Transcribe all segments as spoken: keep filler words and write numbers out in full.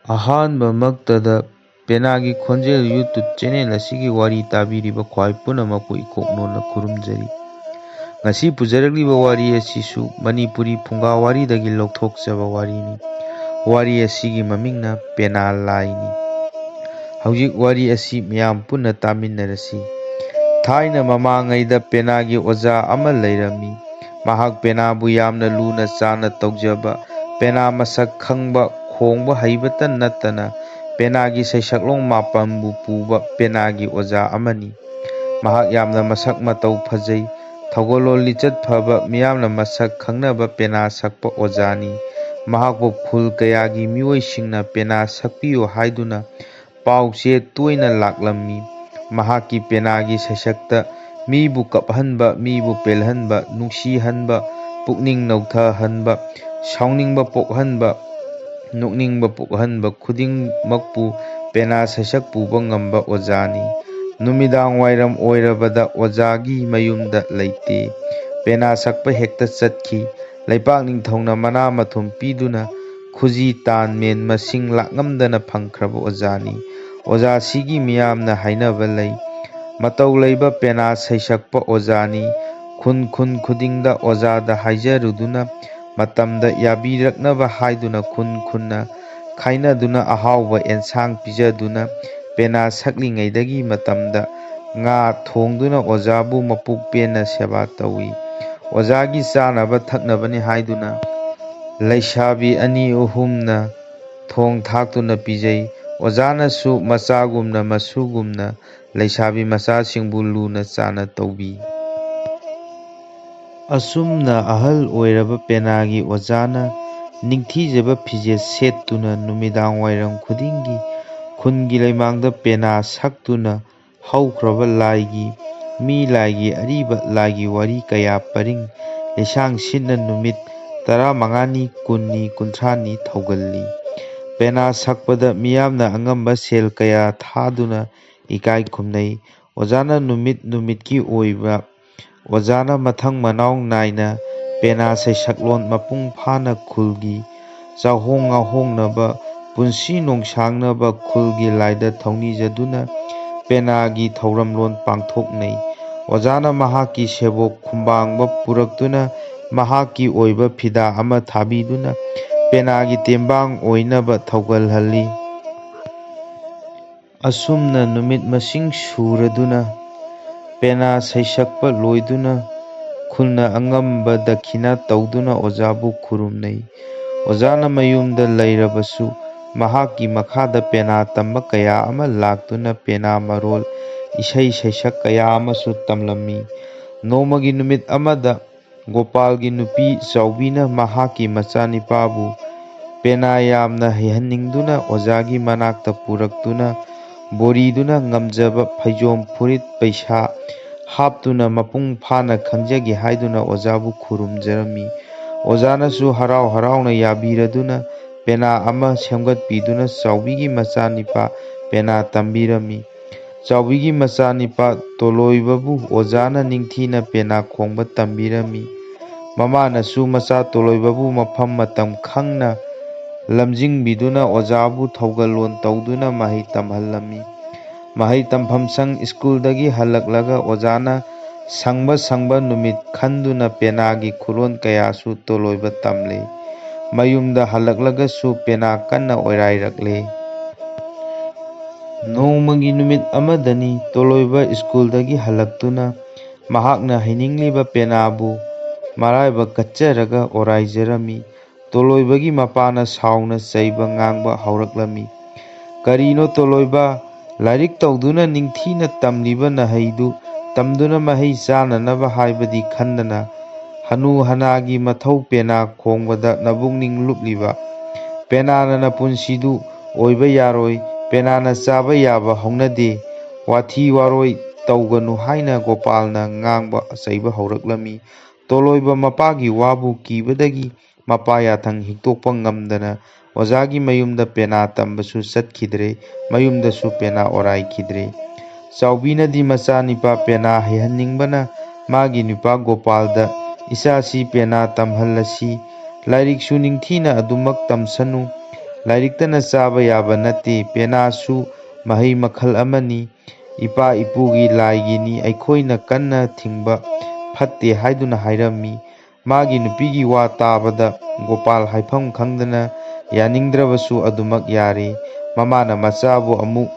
ꯑꯍꯥꯟꯕꯃꯛꯇꯗ ꯄꯦꯅꯥꯒꯤ ꯈꯣꯟꯖꯦꯜ YouTube channel ꯑꯁꯤꯒꯤ ꯋꯥꯔꯤ ꯇꯥꯕꯤꯔꯤꯕ ꯈ꯭ꯋꯥꯏ ꯄꯨꯝꯅꯃꯛꯄꯨ ꯏꯀꯣꯛ ꯅꯣꯟꯅ ꯈꯨꯔꯨꯝꯖꯔꯤ꯫ ꯉꯁꯤ ꯄꯨꯖꯔꯛꯂꯤꯕ ꯋꯥꯔꯤ ꯑꯁꯤꯁꯨ ꯃꯅꯤꯄꯨꯔꯤ ꯐꯨꯡꯒꯥ ꯋꯥꯔꯤꯗꯒꯤ ꯂꯧꯊꯣꯛꯆꯕ ꯋꯥꯔꯤꯅꯤ꯫ ꯋꯥꯔꯤ ꯑꯁꯤꯒꯤ ꯃꯃꯤꯡꯅ ꯄꯦꯅꯥ ꯂꯥꯏꯅꯤ꯫ ꯍꯧꯖꯤꯛ ꯋꯥꯔꯤ ꯑꯁꯤ ꯃꯤꯌꯥꯝ ꯄꯨꯟꯅ ꯇꯥꯃꯤꯟꯅꯔꯁꯤ꯫ ꯊꯥꯏꯅ ꯃꯃꯥꯡꯉꯩꯗ ꯄꯦꯅꯥꯒꯤ ꯑꯣꯖꯥ ꯑꯃ ꯂꯩꯔꯝꯃꯤ꯫ ꯃꯍꯥꯛ ꯄꯦꯅꯥꯕꯨ ꯌꯥꯝꯅ ꯂꯨꯅ ꯆꯥꯅ ꯇꯧꯖꯕ, ꯄꯦꯅꯥ ꯃꯁꯛ ꯈꯪꯕ, ꯈꯣꯡꯕ ꯍꯩꯕꯇ ꯅꯠꯇꯅ ꯄꯦꯅꯥꯒꯤ ꯁꯩꯁꯛꯂꯣꯟ ꯃꯥꯄꯟꯕꯨ ꯄꯨꯕ ꯄꯦꯅꯥꯒꯤ ꯑꯣꯖꯥ ꯑꯃꯅꯤ꯫ ꯃꯍꯥꯛ ꯌꯥꯝꯅ ꯃꯁꯛ ꯃꯇꯧ ꯐꯖꯩ, ꯊꯧꯒꯜꯂꯣꯟ ꯂꯤꯆꯠ ꯐꯕ, ꯃꯤꯌꯥꯝꯅ ꯃꯁꯛ ꯈꯪꯅꯕ ꯄꯦꯅꯥ ꯁꯛꯄ ꯑꯣꯖꯥꯅꯤ꯫ ꯃꯍꯥꯛꯄꯨ ꯈꯨꯜ ꯀꯌꯥꯒꯤ ꯃꯤꯑꯣꯏꯁꯤꯡꯅ ꯄꯦꯅꯥ ꯁꯛꯄꯤꯌꯨ ꯍꯥꯏꯗꯨꯅ ꯄꯥꯎꯆꯦ ꯇꯣꯏꯅ ꯂꯥꯛꯂꯝꯃꯤ꯫ ꯃꯍꯥꯛꯀꯤ ꯄꯦꯅꯥꯒꯤ ꯁꯩꯁꯛꯇ ꯃꯤꯕꯨ ꯀꯞꯍꯟꯕ, ꯃꯤꯕꯨ ꯄꯦꯜꯍꯟꯕ, ꯅꯨꯡꯁꯤꯍꯟꯕ, ꯄꯨꯛꯅꯤꯡ ꯅꯧꯊꯍꯟꯕ, ꯁꯥꯎꯅꯤꯡꯕ ꯄꯣꯛꯍꯟꯕ, ꯅꯣꯛꯅꯤꯡꯕ ꯄꯣꯛꯍꯟꯕ ꯈꯨꯗꯤꯡꯃꯛꯄꯨ ꯄꯦꯅꯥ ꯁꯩꯁꯛ ꯄꯨꯕ ꯉꯝꯕ ꯑꯣꯖꯥꯅꯤ꯫ ꯅꯨꯃꯤꯗꯥꯡ ꯋꯥꯏꯔꯝ ꯑꯣꯏꯔꯕꯗ ꯑꯣꯖꯥꯒꯤ ꯃꯌꯨꯝꯗ ꯂꯩꯇꯦ꯫ ꯄꯦꯅꯥ ꯁꯛꯄ ꯍꯦꯛꯇ ꯆꯠꯈꯤ꯫ ꯂꯩꯄꯥꯛ ꯅꯤꯡꯊꯧꯅ ꯃꯅꯥ ꯃꯊꯨꯝ ꯄꯤꯗꯨꯅ ꯈꯨꯖꯤ ꯇꯥꯟ ꯃꯦꯟ ꯃꯁꯤꯡ ꯂꯥꯛꯉꯝꯗꯅ ꯐꯪꯈ꯭ꯔꯕ ꯑꯣꯖꯥꯅꯤ꯫ ꯑꯣꯖꯥꯁꯤꯒꯤ ꯃꯤꯌꯥꯝꯅ ꯍꯥꯏꯅꯕ ꯂꯩ, ꯃꯇꯧ ꯂꯩꯕ ꯄꯦꯅꯥ ꯁꯩꯁꯛꯄ ꯑꯣꯖꯥꯅꯤ꯫ ꯈꯨꯟ ꯈꯨꯟ ꯈꯨꯗꯤꯡꯗ ꯑꯣꯖꯥꯗ ꯍꯥꯏꯖꯔꯨꯗꯨꯅ ꯃꯇꯝꯗ ꯌꯥꯕꯤꯔꯛꯅꯕ ꯍꯥꯏꯗꯨꯅ ꯈꯨꯟ ꯈꯨꯟꯅ ꯈꯥꯏꯅꯗꯨꯅ ꯑꯍꯥꯎꯕ ꯑꯦꯟꯁꯥꯡ ꯄꯤꯖꯗꯨꯅ ꯄꯦꯅꯥ ꯁꯛꯂꯤꯉꯩꯗꯒꯤ ꯃꯇꯝꯗ ꯉꯥ ꯊꯣꯡꯗꯨꯅ ꯑꯣꯖꯥꯕꯨ ꯃꯄꯨꯛ ꯄꯦꯟꯅ ꯁꯦꯕꯥ ꯇꯧꯏ꯫ ꯑꯣꯖꯥꯒꯤ ꯆꯥꯅꯕ ꯊꯛꯅꯕꯅꯤ ꯍꯥꯏꯗꯨꯅ ꯂꯩꯁꯥꯕꯤ ꯑꯅꯤ ꯑꯍꯨꯝꯅ ꯊꯣꯡ ꯊꯥꯛꯇꯨꯅ ꯄꯤꯖꯩ꯫ ꯑꯣꯖꯥꯅꯁꯨ ꯃꯆꯥꯒꯨꯝꯅ ꯃꯁꯨꯒꯨꯝꯅ ꯂꯩꯁꯥꯕꯤ ꯃꯆꯥꯁꯤꯡꯕꯨ ꯂꯨꯅ ꯆꯥꯅ ꯇꯧꯕꯤ꯫ ꯑꯁꯨꯝꯅ ꯑꯍꯜ ꯑꯣꯏꯔꯕ ꯄꯦꯅꯥꯒꯤ ꯑꯣꯖꯥꯅ ꯅꯤꯡꯊꯤꯖꯕ ꯐꯤꯖꯦꯠ ꯁꯦꯠꯇꯨꯅ ꯅꯨꯃꯤꯗꯥꯡ ꯋꯥꯏꯔꯝ ꯈꯨꯗꯤꯡꯒꯤ ꯈꯨꯟꯒꯤ ꯂꯩꯃꯥꯡꯗ ꯄꯦꯅꯥ ꯁꯛꯇꯨꯅ ꯍꯧꯈ꯭ꯔꯕ ꯂꯥꯏꯒꯤ, ꯃꯤ ꯂꯥꯏꯒꯤ ꯑꯔꯤꯕ ꯂꯥꯏꯒꯤ ꯋꯥꯔꯤ ꯀꯌꯥ ꯄꯔꯤꯡ ꯂꯤꯁꯥꯡ ꯁꯤꯠꯅ ꯅꯨꯃꯤꯠ ꯇꯔꯥꯃꯉꯥꯅꯤ, ꯀꯨꯟꯅꯤ, ꯀꯨꯟꯊ꯭ꯔꯥꯅꯤ ꯊꯧꯒꯜꯂꯤ꯫ ꯄꯦꯅꯥ ꯁꯛꯄꯗ ꯃꯤꯌꯥꯝꯅ ꯑꯉꯝꯕ ꯁꯦꯜ ꯀꯌꯥ ꯊꯥꯗꯨꯅ ꯏꯀꯥꯏ ꯈꯨꯝꯅꯩ꯫ ꯑꯣꯖꯥꯅ ꯅꯨꯃꯤꯠ ꯅꯨꯃꯤꯠꯀꯤ ꯑꯣꯏꯕ, ꯑꯣꯖꯥꯅ ꯃꯊꯪ ꯃꯅꯥꯎ ꯅꯥꯏꯅ ꯄꯦꯅꯥ ꯁꯩꯁꯛꯂꯣꯟ ꯃꯄꯨꯡ ꯐꯥꯅ ꯈꯨꯜꯒꯤ ꯆꯥꯍꯣꯡ ꯉꯥꯍꯣꯡꯅꯕ ꯄꯨꯟꯁꯤ ꯅꯣꯡꯁꯥꯡꯅꯕ ꯈꯨꯜꯒꯤ ꯂꯥꯏꯗ ꯊꯧꯅꯤꯖꯗꯨꯅ ꯄꯦꯅꯥꯒꯤ ꯊꯧꯔꯝꯂꯣꯟ ꯄꯥꯡꯊꯣꯛꯅꯩ꯫ ꯑꯣꯖꯥꯅ ꯃꯍꯥꯛꯀꯤ ꯁꯦꯕꯣꯛ ꯈꯨꯝꯕꯥꯡꯕ ꯄꯨꯔꯛꯇꯨꯅ ꯃꯍꯥꯛꯀꯤ ꯑꯣꯏꯕ ꯐꯤꯗꯥ ꯑꯃ ꯊꯥꯕꯤꯗꯨꯅ ꯄꯦꯅꯥꯒꯤ ꯇꯦꯡꯕꯥꯡ ꯑꯣꯏꯅꯕ ꯊꯧꯒꯜꯍꯜꯂꯤ꯫ ꯑꯁꯨꯝꯅ ꯅꯨꯃꯤꯠ ꯃꯁꯤꯡ ꯁꯨꯔꯗꯨꯅ ꯄꯦꯅꯥ ꯁꯩꯁꯛꯄ ꯂꯣꯏꯗꯨꯅ ꯈꯨꯜꯅ ꯑꯉꯝꯕ ꯗꯈꯤꯅꯥ ꯇꯧꯗꯨꯅ ꯑꯣꯖꯥꯕꯨ ꯈꯨꯔꯨꯝꯅꯩ꯫ ꯑꯣꯖꯥꯅ ꯃꯌꯨꯝꯗ ꯂꯩꯔꯕꯁꯨ ꯃꯍꯥꯛꯀꯤ ꯃꯈꯥꯗ ꯄꯦꯅꯥ ꯇꯝꯕ ꯀꯌꯥ ꯑꯃ ꯂꯥꯛꯇꯨꯅ ꯄꯦꯅꯥ ꯃꯔꯣꯜ, ꯏꯁꯩ ꯁꯩꯁꯛ ꯀꯌꯥ ꯑꯃꯁꯨ ꯇꯝꯂꯝꯃꯤ꯫ ꯅꯣꯡꯃꯒꯤ ꯅꯨꯃꯤꯠ ꯑꯃꯗ ꯒꯣꯄꯥꯜꯒꯤ ꯅꯨꯄꯤ ꯆꯥꯎꯕꯤꯅ ꯃꯍꯥꯛꯀꯤ ꯃꯆꯥꯅꯤꯄꯥꯕꯨ ꯄꯦꯅꯥ ꯌꯥꯝꯅ ꯍꯩꯍꯟꯅꯤꯡꯗꯨꯅ ꯑꯣꯖꯥꯒꯤ ꯃꯅꯥꯛꯇ ꯄꯨꯔꯛꯇꯨꯅ ꯕꯣꯔꯤꯗꯨꯅ ꯉꯝꯖꯕ ꯐꯩꯖꯣꯝ ꯐꯨꯔꯤꯠ ꯄꯩꯁꯥ ꯍꯥꯞꯇꯨꯅ ꯃꯄꯨꯡ ꯐꯥꯅ ꯈꯪꯖꯒꯦ ꯍꯥꯏꯗꯨꯅ ꯑꯣꯖꯥꯕꯨ ꯈꯨꯔꯨꯝꯖꯔꯝꯃꯤ꯫ ꯑꯣꯖꯥꯅꯁꯨ ꯍꯔꯥꯎ ꯍꯔꯥꯎꯅ ꯌꯥꯕꯤꯔꯗꯨꯅ ꯄꯦꯅꯥ ꯑꯃ ꯁꯦꯝꯒꯠꯄꯤꯗꯨꯅ ꯆꯥꯎꯕꯤꯒꯤ ꯃꯆꯥꯅꯤꯄꯥ ꯄꯦꯅꯥ ꯇꯝꯕꯤꯔꯝꯃꯤ꯫ ꯆꯥꯎꯕꯤꯒꯤ ꯃꯆꯥꯅꯤꯄꯥ ꯇꯣꯂꯣꯏꯕꯕꯨ ꯑꯣꯖꯥꯅ ꯅꯤꯡꯊꯤꯅ ꯄꯦꯅꯥ ꯈꯣꯡꯕ ꯇꯝꯕꯤꯔꯝꯃꯤ꯫ ꯃꯃꯥꯅꯁꯨ ꯃꯆꯥ ꯇꯣꯂꯣꯏꯕꯕꯨ ꯃꯐꯝ ꯃꯇꯝ ꯈꯪꯅ ꯂꯝꯖꯤꯡꯕꯤꯗꯨꯅ ꯑꯣꯖꯥꯕꯨ ꯊꯧꯒꯜꯂꯣꯟ ꯇꯧꯗꯨꯅ ꯃꯍꯩ ꯇꯝꯍꯜꯂꯝꯃꯤ꯫ ꯃꯍꯩ ꯇꯝꯐꯝ ꯁꯪ ꯁ꯭ꯀꯨꯜꯗꯒꯤ ꯍꯜꯂꯛꯂꯒ ꯑꯣꯖꯥꯅ ꯁꯪꯕ ꯁꯪꯕ ꯅꯨꯃꯤꯠ ꯈꯟꯗꯨꯅ ꯄꯦꯅꯥꯒꯤ ꯈꯨꯂꯣꯟ ꯀꯌꯥꯁꯨ ꯇꯣꯂꯣꯏꯕ ꯇꯝꯂꯦ꯫ ꯃꯌꯨꯝꯗ ꯍꯜꯂꯛꯂꯒꯁꯨ ꯄꯦꯅꯥ ꯀꯟꯅ ꯑꯣꯏꯔꯥꯏꯔꯛꯂꯦ꯫ ꯅꯣꯡꯃꯒꯤ ꯅꯨꯃꯤꯠ ꯑꯃꯗꯅꯤ ꯇꯣꯂꯣꯏꯕ ꯁ꯭ꯀꯨꯜꯗꯒꯤ ꯍꯜꯂꯛꯇꯨꯅ ꯃꯍꯥꯛꯅ ꯍꯩꯅꯤꯡꯂꯤꯕ ꯄꯦꯅꯥꯕꯨ ꯃꯔꯥꯏꯕꯛ ꯀꯠꯆꯔꯒ ꯑꯣꯔꯥꯏꯖꯔꯝꯃꯤ꯫ ꯇꯣꯂꯣꯏꯕꯒꯤ ꯃꯄꯥꯅ ꯁꯥꯎꯅ ꯆꯩꯕ ꯉꯥꯡꯕ ꯍꯧꯔꯛꯂꯝꯃꯤ꯫ "ꯀꯔꯤꯅꯣ ꯇꯣꯂꯣꯏꯕ? ꯂꯥꯏꯔꯤꯛ ꯇꯧꯗꯨꯅ ꯅꯤꯡꯊꯤꯅ ꯇꯝꯂꯤꯕ ꯅꯍꯩꯗꯨ ꯇꯝꯗꯨꯅ ꯃꯍꯩ ꯆꯥꯅꯅꯕ ꯍꯥꯏꯕꯗꯤ ꯈꯟꯗꯅ ꯍꯅꯨ ꯍꯅꯥꯒꯤ ꯃꯊꯧ ꯄꯦꯅꯥ ꯈꯣꯡꯕꯗ ꯅꯕꯨꯛꯅꯤꯡ ꯂꯨꯞꯂꯤꯕ? ꯄꯦꯅꯥꯅ ꯅꯄꯨꯟꯁꯤꯗꯨ ꯑꯣꯏꯕ ꯌꯥꯔꯣꯏ, ꯄꯦꯅꯥꯅ ꯆꯥꯕ ꯌꯥꯕ ꯍꯧꯅꯗꯦ, ꯋꯥꯊꯤ ꯋꯥꯔꯣꯏ ꯇꯧꯒꯅꯨ" ꯍꯥꯏꯅ ꯒꯣꯄꯥꯜꯅ ꯉꯥꯡꯕ ꯆꯩꯕ ꯍꯧꯔꯛꯂꯝꯃꯤ꯫ ꯇꯣꯂꯣꯏꯕ ꯃꯄꯥꯒꯤ ꯋꯥꯕꯨ ꯀꯤꯕꯗꯒꯤ ꯃꯄꯥ ꯌꯥꯊꯪ ꯍꯤꯛꯇꯣꯛꯄ ꯉꯝꯗꯅ ꯑꯣꯖꯥꯒꯤ ꯃꯌꯨꯝꯗ ꯄꯦꯅꯥ ꯇꯝꯕꯁꯨ ꯆꯠꯈꯤꯗ꯭ꯔꯦ, ꯃꯌꯨꯝꯗꯁꯨ ꯄꯦꯅꯥ ꯑꯣꯔꯥꯏꯈꯤꯗ꯭ꯔꯦ꯫ ꯆꯥꯎꯕꯤꯅꯗꯤ ꯃꯆꯥꯅꯤꯄꯥ ꯄꯦꯅꯥ ꯍꯩꯍꯟꯅꯤꯡꯕꯅ ꯃꯥꯒꯤ ꯅꯨꯄꯥ ꯒꯣꯄꯥꯜꯗ, "ꯏꯆꯥꯁꯤ ꯄꯦꯅꯥ ꯇꯝꯍꯜꯂꯁꯤ, ꯂꯥꯏꯔꯤꯛꯁꯨ ꯅꯤꯡꯊꯤꯅ ꯑꯗꯨꯃꯛ ꯇꯝꯁꯅꯨ, ꯂꯥꯏꯔꯤꯛꯇꯅ ꯆꯥꯕ ꯌꯥꯕ ꯅꯠꯇꯦ, ꯄꯦꯅꯥꯁꯨ ꯃꯍꯩ ꯃꯈꯜ ꯑꯃꯅꯤ꯫ ꯏꯄꯥ ꯏꯄꯨꯒꯤ ꯂꯥꯏꯒꯤꯅꯤ, ꯑꯩꯈꯣꯏꯅ ꯀꯟꯅ ꯊꯤꯡꯕ ꯐꯠꯇꯦ ꯍꯥꯏꯗꯨꯅ ꯍꯥꯏꯔꯝꯃꯤ꯫ ꯃꯥꯒꯤ ꯅꯨꯄꯤꯒꯤ ꯋꯥ ꯇꯥꯕꯗ ꯒꯣꯄꯥꯜ ꯍꯥꯏꯐꯝ ꯈꯪꯗꯅ ꯌꯥꯅꯤꯡꯗ꯭ꯔꯕꯁꯨ ꯑꯗꯨꯃꯛ ꯌꯥꯔꯦ꯫ ꯃꯃꯥꯅ ꯃꯆꯥꯕꯨ ꯑꯃꯨꯛ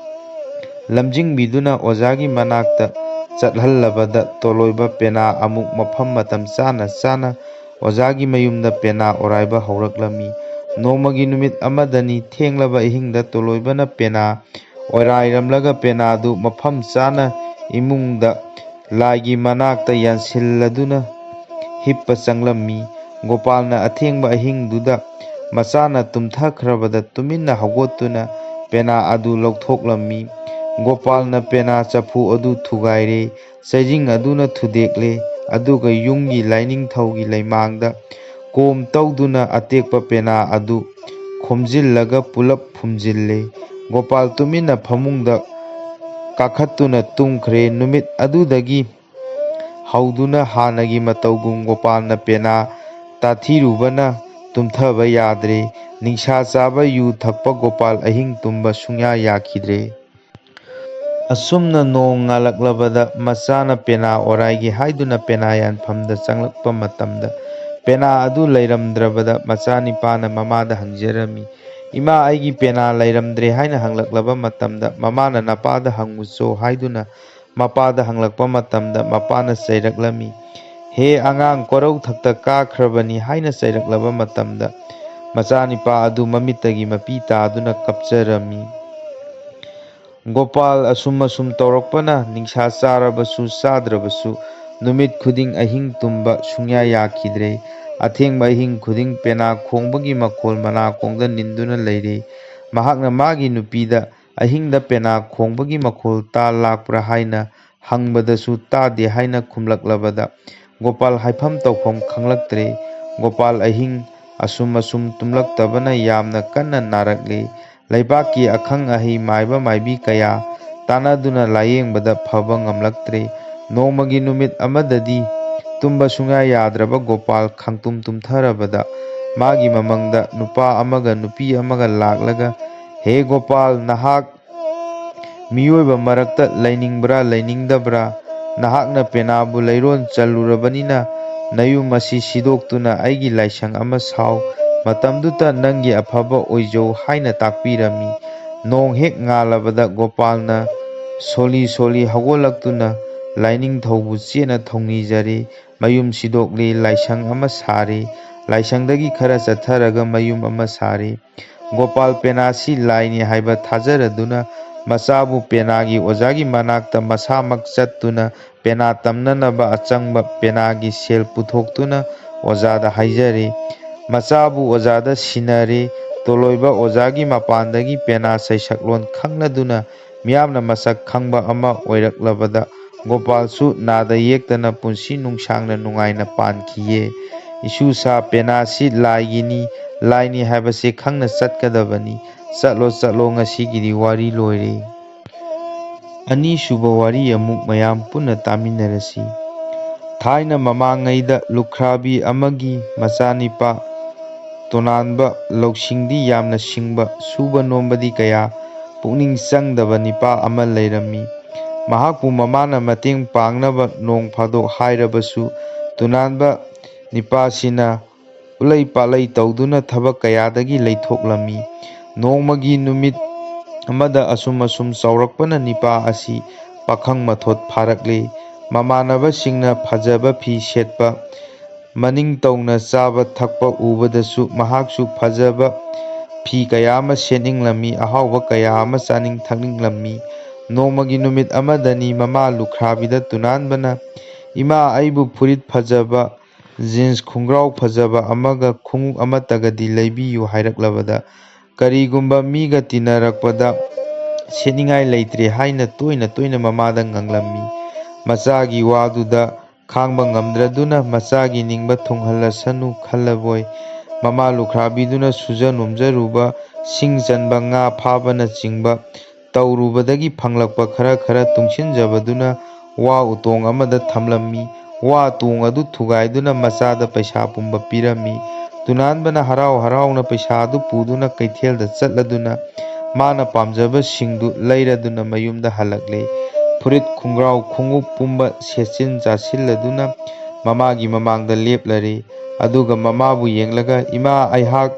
ꯂꯝꯖꯤꯡꯕꯤꯗꯨꯅ ꯑꯣꯖꯥꯒꯤ ꯃꯅꯥꯛꯇ ꯆꯠꯍꯜꯂꯕꯗ ꯇꯣꯂꯣꯏꯕ ꯄꯦꯅꯥ ꯑꯃꯨꯛ ꯃꯐꯝ ꯃꯇꯝ ꯆꯥꯅ ꯆꯥꯅ ꯑꯣꯖꯥꯒꯤ ꯃꯌꯨꯝꯗ ꯄꯦꯅꯥ ꯑꯣꯔꯥꯏꯕ ꯍꯧꯔꯛꯂꯝꯃꯤ꯫ ꯅꯣꯡꯃꯒꯤ ꯅꯨꯃꯤꯠ ꯑꯃꯗꯅꯤ, ꯊꯦꯡꯂꯕ ꯑꯍꯤꯡꯗ ꯇꯣꯂꯣꯏꯕꯅ ꯄꯦꯅꯥ ꯑꯣꯔꯥꯏꯔꯝꯂꯒ ꯄꯦꯅꯥꯗꯨ ꯃꯐꯝ ꯆꯥꯅ ꯏꯃꯨꯡꯗ ꯂꯥꯏꯒꯤ ꯃꯅꯥꯛꯇ ꯌꯥꯟꯁꯤꯜꯂꯗꯨꯅ ꯍꯤꯞꯄ ꯆꯪꯂꯝꯃꯤ꯫ ꯒꯣꯄꯥꯜꯅ ꯑꯊꯦꯡꯕ ꯑꯍꯤꯡꯗꯨꯗ ꯃꯆꯥꯅ ꯇꯨꯝꯊꯈ꯭ꯔꯕꯗ ꯇꯨꯃꯤꯟꯅ ꯍꯧꯒꯠꯇꯨꯅ ꯄꯦꯅꯥ ꯑꯗꯨ ꯂꯧꯊꯣꯛꯂꯝꯃꯤ꯫ ꯒꯣꯄꯥꯜꯅ ꯄꯦꯅꯥ ꯆꯐꯨ ꯑꯗꯨ ꯊꯨꯒꯥꯏꯔꯦ, ꯆꯩꯖꯤꯡ ꯑꯗꯨꯅ ꯊꯨꯗꯦꯛꯂꯦ, ꯑꯗꯨꯒ ꯌꯨꯝꯒꯤ ꯂꯥꯏꯅꯤꯡꯊꯧꯒꯤ ꯂꯩꯃꯥꯡꯗ ꯀꯣꯝ ꯇꯧꯗꯨꯅ ꯑꯇꯦꯛꯄ ꯄꯦꯅꯥ ꯑꯗꯨ ꯈꯣꯝꯖꯤꯜꯂꯒ ꯄꯨꯂꯞ ꯐꯨꯝꯖꯤꯜꯂꯦ꯫ ꯒꯣꯄꯥꯜ ꯇꯨꯃꯤꯟꯅ ꯐꯃꯨꯡꯗ ꯀꯥꯈꯠꯇꯨꯅ ꯇꯨꯝꯈ꯭ꯔꯦ꯫ ꯅꯨꯃꯤꯠ ꯑꯗꯨꯗꯒꯤ ꯍꯧꯗꯨꯅ ꯍꯥꯟꯅꯒꯤ ꯃꯇꯧꯒꯨꯝ ꯒꯣꯄꯥꯜꯅ ꯄꯦꯅꯥ ꯇꯥꯊꯤꯔꯨꯕꯅ ꯇꯨꯝꯊꯕ ꯌꯥꯗ꯭ꯔꯦ꯫ ꯅꯤꯡꯁꯥ ꯆꯥꯕ ꯌꯨ ꯊꯛꯄ ꯒꯣꯄꯥꯜ ꯑꯍꯤꯡ ꯇꯨꯝꯕ ꯁꯨꯡꯌꯥ ꯌꯥꯈꯤꯗ꯭ꯔꯦ꯫ ꯑꯁꯨꯝꯅ ꯅꯣꯡ ꯉꯥꯜꯂꯛꯂꯕꯗ ꯃꯆꯥꯅ ꯄꯦꯅꯥ ꯑꯣꯔꯥꯏꯒꯦ ꯍꯥꯏꯗꯨꯅ ꯄꯦꯅꯥ ꯌꯥꯟꯐꯝꯗ ꯆꯪꯂꯛꯄ ꯃꯇꯝꯗ ꯄꯦꯅꯥ ꯑꯗꯨ ꯂꯩꯔꯝꯗ꯭ꯔꯕꯗ ꯃꯆꯥꯅꯤꯄꯥꯅ ꯃꯃꯥꯗ ꯍꯪꯖꯔꯝꯃꯤ, "ꯏꯃꯥ, ꯑꯩꯒꯤ ꯄꯦꯅꯥ ꯂꯩꯔꯝꯗ꯭ꯔꯦ" ꯍꯥꯏꯅ ꯍꯪꯂꯛꯂꯕ ꯃꯇꯝꯗ ꯃꯃꯥꯅ "ꯅꯄꯥꯗ ꯍꯪꯉꯨꯆꯣ" ꯍꯥꯏꯗꯨꯅ ꯃꯄꯥꯗ ꯍꯪꯂꯛꯄ ꯃꯇꯝꯗ ꯃꯄꯥꯅ ꯆꯩꯔꯛꯂꯝꯃꯤ, "ꯍꯦ ꯑꯉꯥꯡ, ꯀꯣꯔꯧ ꯊꯛꯇ ꯀꯥꯈ꯭ꯔꯕꯅꯤ" ꯍꯥꯏꯅ ꯆꯩꯔꯛꯂꯕ ꯃꯇꯝꯗ ꯃꯆꯥꯅꯤꯄꯥ ꯑꯗꯨ ꯃꯃꯤꯠꯇꯒꯤ ꯃꯄꯤ ꯇꯥꯗꯨꯅ ꯀꯞꯆꯔꯝꯃꯤ꯫ ꯒꯣꯄꯥꯜ ꯑꯁꯨꯝ ꯑꯁꯨꯝ ꯇꯧꯔꯛꯄꯅ ꯅꯤꯡꯁꯥ ꯆꯥꯔꯕꯁꯨ ꯆꯥꯗ꯭ꯔꯕꯁꯨ ꯅꯨꯃꯤꯠ ꯈꯨꯗꯤꯡ ꯑꯍꯤꯡ ꯇꯨꯝꯕ ꯁꯨꯡꯌꯥ ꯌꯥꯈꯤꯗ꯭ꯔꯦ꯫ ꯑꯊꯦꯡꯕ ꯑꯍꯤꯡ ꯈꯨꯗꯤꯡ ꯄꯦꯅꯥ ꯈꯣꯡꯕꯒꯤ ꯃꯈꯣꯜ ꯃꯅꯥꯀꯣꯡꯗ ꯅꯤꯟꯗꯨꯅ ꯂꯩꯔꯦ꯫ ꯃꯍꯥꯛꯅ ꯃꯥꯒꯤ ꯅꯨꯄꯤꯗ ꯑꯍꯤꯡꯗ ꯄꯦꯅꯥ ꯈꯣꯡꯕꯒꯤ ꯃꯈꯣꯜ ꯇꯥ ꯂꯥꯛꯄ꯭ꯔꯥ ꯍꯥꯏꯅ ꯍꯪꯕꯗꯁꯨ ꯇꯥꯗꯦ ꯍꯥꯏꯅ ꯈꯨꯝꯂꯛꯂꯕꯗ ꯒꯣꯄꯥꯜ ꯍꯥꯏꯐꯝ ꯇꯧꯐꯝ ꯈꯪꯂꯛꯇ꯭ꯔꯦ꯫ ꯒꯣꯄꯥꯜ ꯑꯍꯤꯡ ꯑꯁꯨꯝ ꯑꯁꯨꯝ ꯇꯨꯝꯂꯛꯇꯕꯅ ꯌꯥꯝꯅ ꯀꯟꯅ ꯅꯥꯔꯛꯂꯦ꯫ ꯂꯩꯕꯥꯛꯀꯤ ꯑꯈꯪ ꯑꯍꯩ ꯃꯥꯏꯕ ꯃꯥꯏꯕꯤ ꯀꯌꯥ ꯇꯥꯟꯅꯗꯨꯅ ꯂꯥꯌꯦꯡꯕꯗ ꯐꯕ ꯉꯝꯂꯛꯇ꯭ꯔꯦ꯫ ꯅꯣꯡꯃꯒꯤ ꯅꯨꯃꯤꯠ ꯑꯃꯗꯗꯤ ꯇꯨꯝꯕ ꯁꯨꯡꯌꯥ ꯌꯥꯗ꯭ꯔꯕ ꯒꯣꯄꯥꯜ ꯈꯥꯡꯇꯨꯝ ꯇꯨꯝꯊꯔꯕꯗ ꯃꯥꯒꯤ ꯃꯃꯪꯗ ꯅꯨꯄꯥ ꯑꯃꯒ ꯅꯨꯄꯤ ꯑꯃꯒ ꯂꯥꯛꯂꯒ, "ꯍꯦ ꯒꯣꯄꯥꯜ, ꯅꯍꯥꯛ ꯃꯤꯑꯣꯏꯕ ꯃꯔꯛꯇ ꯂꯩꯅꯤꯡꯕ꯭ꯔꯥ ꯂꯩꯅꯤꯡꯗꯕ꯭ꯔꯥ? ꯅꯍꯥꯛꯅ ꯄꯦꯅꯥꯕꯨ ꯂꯩꯔꯣꯟ ꯆꯜꯂꯨꯔꯕꯅꯤꯅ ꯅꯌꯨꯝ ꯑꯁꯤ ꯁꯤꯗꯣꯛꯇꯨꯅ ꯑꯩꯒꯤ ꯂꯥꯏꯁꯪ ꯑꯃ ꯁꯥꯎ꯫ ꯃꯇꯝꯗꯨꯗ ꯅꯪꯒꯤ ꯑꯐꯕ ꯑꯣꯏꯖꯧ" ꯍꯥꯏꯅ ꯇꯥꯛꯄꯤꯔꯝꯃꯤ꯫ ꯅꯣꯡ ꯍꯦꯛ ꯉꯥꯜꯂꯕꯗ ꯒꯣꯄꯥꯜꯅ ꯁꯣꯜꯂꯤ ꯁꯣꯜꯂꯤ ꯍꯧꯒꯠꯂꯛꯇꯨꯅ ꯂꯥꯏꯅꯤꯡꯊꯧꯕꯨ ꯆꯦꯠꯅ ꯊꯧꯅꯤꯖꯔꯦ꯫ ꯃꯌꯨꯝ ꯁꯤꯗꯣꯛꯂꯦ, ꯂꯥꯏꯁꯪ ꯑꯃ ꯁꯥꯔꯦ꯫ ꯂꯥꯏꯁꯪꯗꯒꯤ ꯈꯔ ꯆꯠꯊꯔꯒ ꯃꯌꯨꯝ ꯑꯃ ꯁꯥꯔꯦ꯫ ꯒꯣꯄꯥꯜ ꯄꯦꯅꯥꯁꯤ ꯂꯥꯏꯅꯤ ꯍꯥꯏꯕ ꯊꯥꯖꯔꯗꯨꯅ ꯃꯆꯥꯕꯨ ꯄꯦꯅꯥꯒꯤ ꯑꯣꯖꯥꯒꯤ ꯃꯅꯥꯛꯇ ꯃꯁꯥꯃꯛ ꯆꯠꯇꯨꯅ ꯄꯦꯅꯥ ꯇꯝꯅꯅꯕ ꯑꯆꯪꯕ ꯄꯦꯅꯥꯒꯤ ꯁꯦꯜ ꯄꯨꯊꯣꯛꯇꯨꯅ ꯑꯣꯖꯥꯗ ꯍꯥꯏꯖꯔꯦ꯫ ꯃꯆꯥꯕꯨ ꯑꯣꯖꯥꯗ ꯁꯤꯟꯅꯔꯦ꯫ ꯇꯣꯂꯣꯏꯕ ꯑꯣꯖꯥꯒꯤ ꯃꯄꯥꯟꯗꯒꯤ ꯄꯦꯅꯥ ꯁꯩꯁꯛꯂꯣꯟ ꯈꯪꯂꯗꯨꯅ ꯃꯤꯌꯥꯝꯅ ꯃꯁꯛ ꯈꯪꯕ ꯑꯃ ꯑꯣꯏꯔꯛꯂꯕꯗ ꯒꯣꯄꯥꯜꯁꯨ ꯅꯥꯗ ꯌꯦꯛꯇꯅ ꯄꯨꯟꯁꯤ ꯅꯨꯡꯁꯥꯡꯅ ꯅꯨꯡꯉꯥꯏꯅ ꯄꯥꯟꯈꯤꯌꯦ꯫ ꯏꯁꯨꯁꯥ ꯄꯦꯅꯥꯁꯤ ꯂꯥꯏꯒꯤꯅꯤ, ꯂꯥꯏꯅꯤ ꯍꯥꯏꯕꯁꯦ ꯈꯪꯅ ꯆꯠꯀꯗꯕꯅꯤ꯫ ꯆꯠꯂꯣ, ꯆꯠꯂꯣ, ꯉꯁꯤꯒꯤꯗꯤ ꯋꯥꯔꯤ ꯂꯣꯏꯔꯦ꯫ ꯑꯅꯤꯁꯨꯕ ꯋꯥꯔꯤ ꯑꯃꯨꯛ ꯃꯌꯥꯝ ꯄꯨꯟꯅ ꯇꯥꯃꯤꯟꯅꯔꯁꯤ꯫ ꯊꯥꯏꯅ ꯃꯃꯥꯡꯉꯩꯗ ꯂꯨꯈ꯭ꯔꯥꯕꯤ ꯑꯃꯒꯤ ꯃꯆꯥꯅꯤꯄꯥ ꯇꯣꯅꯥꯟꯕ, ꯂꯧꯁꯤꯡꯗꯤ ꯌꯥꯝꯅ ꯁꯤꯡꯕ, ꯁꯨꯕ ꯅꯣꯝꯕꯗꯤ ꯀꯌꯥ ꯄꯨꯛꯅꯤꯡ ꯆꯪꯗꯕ ꯅꯤꯄꯥ ꯑꯃ ꯂꯩꯔꯝꯃꯤ꯫ ꯃꯍꯥꯛꯄꯨ ꯃꯃꯥꯅ ꯃꯇꯦꯡ ꯄꯥꯡꯅꯕ ꯅꯣꯡ ꯐꯥꯗꯣꯛ ꯍꯥꯏꯔꯕꯁꯨ, ꯇꯣꯅꯥꯟꯕ ꯅꯤꯄꯥꯁꯤꯅ ꯎꯠꯂꯩ ꯄꯥꯠꯂꯩ ꯇꯧꯗꯨꯅ ꯊꯕꯛ ꯀꯌꯥꯗꯒꯤ ꯂꯩꯊꯣꯛꯂꯝꯃꯤ꯫ ꯅꯣꯡꯃꯒꯤ ꯅꯨꯃꯤꯠ ꯑꯃꯗ ꯑꯁꯨꯝ ꯑꯁꯨꯝ ꯆꯥꯎꯔꯛꯄꯅ ꯅꯤꯄꯥ ꯑꯁꯤ ꯄꯥꯈꯪ ꯃꯊꯣꯠ ꯐꯥꯔꯛꯂꯦ꯫ ꯃꯃꯥꯟꯅꯕꯁꯤꯡꯅ ꯐꯖꯕ ꯐꯤ ꯁꯦꯠꯄ, ꯃꯅꯤꯡ ꯇꯧꯅ ꯆꯥꯕ ꯊꯛꯄ ꯎꯕꯗꯁꯨ ꯃꯍꯥꯛꯁꯨ ꯐꯖꯕ ꯐꯤ ꯀꯌꯥ ꯑꯃ ꯁꯦꯠꯅꯤꯡꯂꯝꯃꯤ, ꯑꯍꯥꯎꯕ ꯀꯌꯥ ꯑꯃ ꯆꯥꯅꯤꯡ ꯊꯛꯅꯤꯡꯂꯝꯃꯤ꯫ ꯅꯣꯡꯃꯒꯤ ꯅꯨꯃꯤꯠ ꯑꯃꯗꯅꯤ ꯃꯃꯥ ꯂꯨꯈ꯭ꯔꯥꯕꯤꯗ ꯇꯨꯅꯥꯟꯕꯅ, "ꯏꯃꯥ, ꯑꯩꯕꯨ ꯐꯨꯔꯤꯠ ꯐꯖꯕ, ꯖꯤꯟꯁ ꯈꯣꯡꯒ꯭ꯔꯥꯎ ꯐꯖꯕ ꯑꯃꯒ ꯈꯣꯡꯎꯞ ꯑꯃꯠꯇꯒꯗꯤ ꯂꯩꯕꯤꯌꯨ" ꯍꯥꯏꯔꯛꯂꯕꯗ, ꯀꯔꯤꯒꯨꯝꯕ ꯃꯤꯒ ꯇꯤꯟꯅꯔꯛꯄꯗ ꯁꯦꯠꯅꯤꯡꯉꯥꯏ ꯂꯩꯇ꯭ꯔꯦ ꯍꯥꯏꯅ ꯇꯣꯏꯅ ꯇꯣꯏꯅ ꯃꯃꯥꯗ ꯉꯥꯡꯂꯝꯃꯤ꯫ ꯃꯆꯥꯒꯤ ꯋꯥꯗꯨꯗ ꯈꯥꯡꯕ ꯉꯝꯗ꯭ꯔꯗꯨꯅ ꯃꯆꯥꯒꯤ ꯅꯤꯡꯕ ꯊꯨꯡꯍꯜꯂꯁꯅꯨ ꯈꯜꯂꯕꯣꯏ, ꯃꯃꯥ ꯂꯨꯈ꯭ꯔꯥꯕꯤꯗꯨꯅ ꯁꯨꯖ ꯅꯣꯝꯖꯔꯨꯕ ꯁꯤꯡ ꯆꯟꯕ, ꯉꯥ ꯐꯥꯕꯅꯆꯤꯡꯕ ꯇꯧꯔꯨꯕꯗꯒꯤ ꯐꯪꯂꯛꯄ ꯈꯔ ꯈꯔ ꯇꯨꯡꯁꯤꯟꯖꯕꯗꯨꯅ ꯋꯥ ꯎꯇꯣꯡ ꯑꯃꯗ ꯊꯝꯂꯝꯃꯤ꯫ ꯋꯥ ꯇꯣꯡ ꯑꯗꯨ ꯊꯨꯒꯥꯏꯗꯨꯅ ꯃꯆꯥꯗ ꯄꯩꯁꯥ ꯄꯨꯝꯕ ꯄꯤꯔꯝꯃꯤ꯫ ꯇꯨꯅꯥꯟꯕꯅ ꯍꯔꯥꯎ ꯍꯔꯥꯎꯅ ꯄꯩꯁꯥ ꯑꯗꯨ ꯄꯨꯗꯨꯅ ꯀꯩꯊꯦꯜꯗ ꯆꯠꯂꯗꯨꯅ ꯃꯥꯅ ꯄꯥꯝꯖꯕꯁꯤꯡꯗꯨ ꯂꯩꯔꯗꯨꯅ ꯃꯌꯨꯝꯗ ꯍꯜꯂꯛꯂꯦ꯫ ꯐꯨꯔꯤꯠ, ꯈꯣꯡꯒ꯭ꯔꯥꯎ, ꯈꯣꯡꯎꯞ ꯄꯨꯝꯕ ꯁꯦꯠꯆꯤꯟ ꯆꯥꯁꯤꯜꯂꯗꯨꯅ ꯃꯃꯥꯒꯤ ꯃꯃꯥꯡꯗ ꯂꯦꯞꯂꯔꯦ꯫ ꯑꯗꯨꯒ ꯃꯃꯥꯕꯨ ꯌꯦꯡꯂꯒ, "ꯏꯃꯥ, ꯑꯩꯍꯥꯛ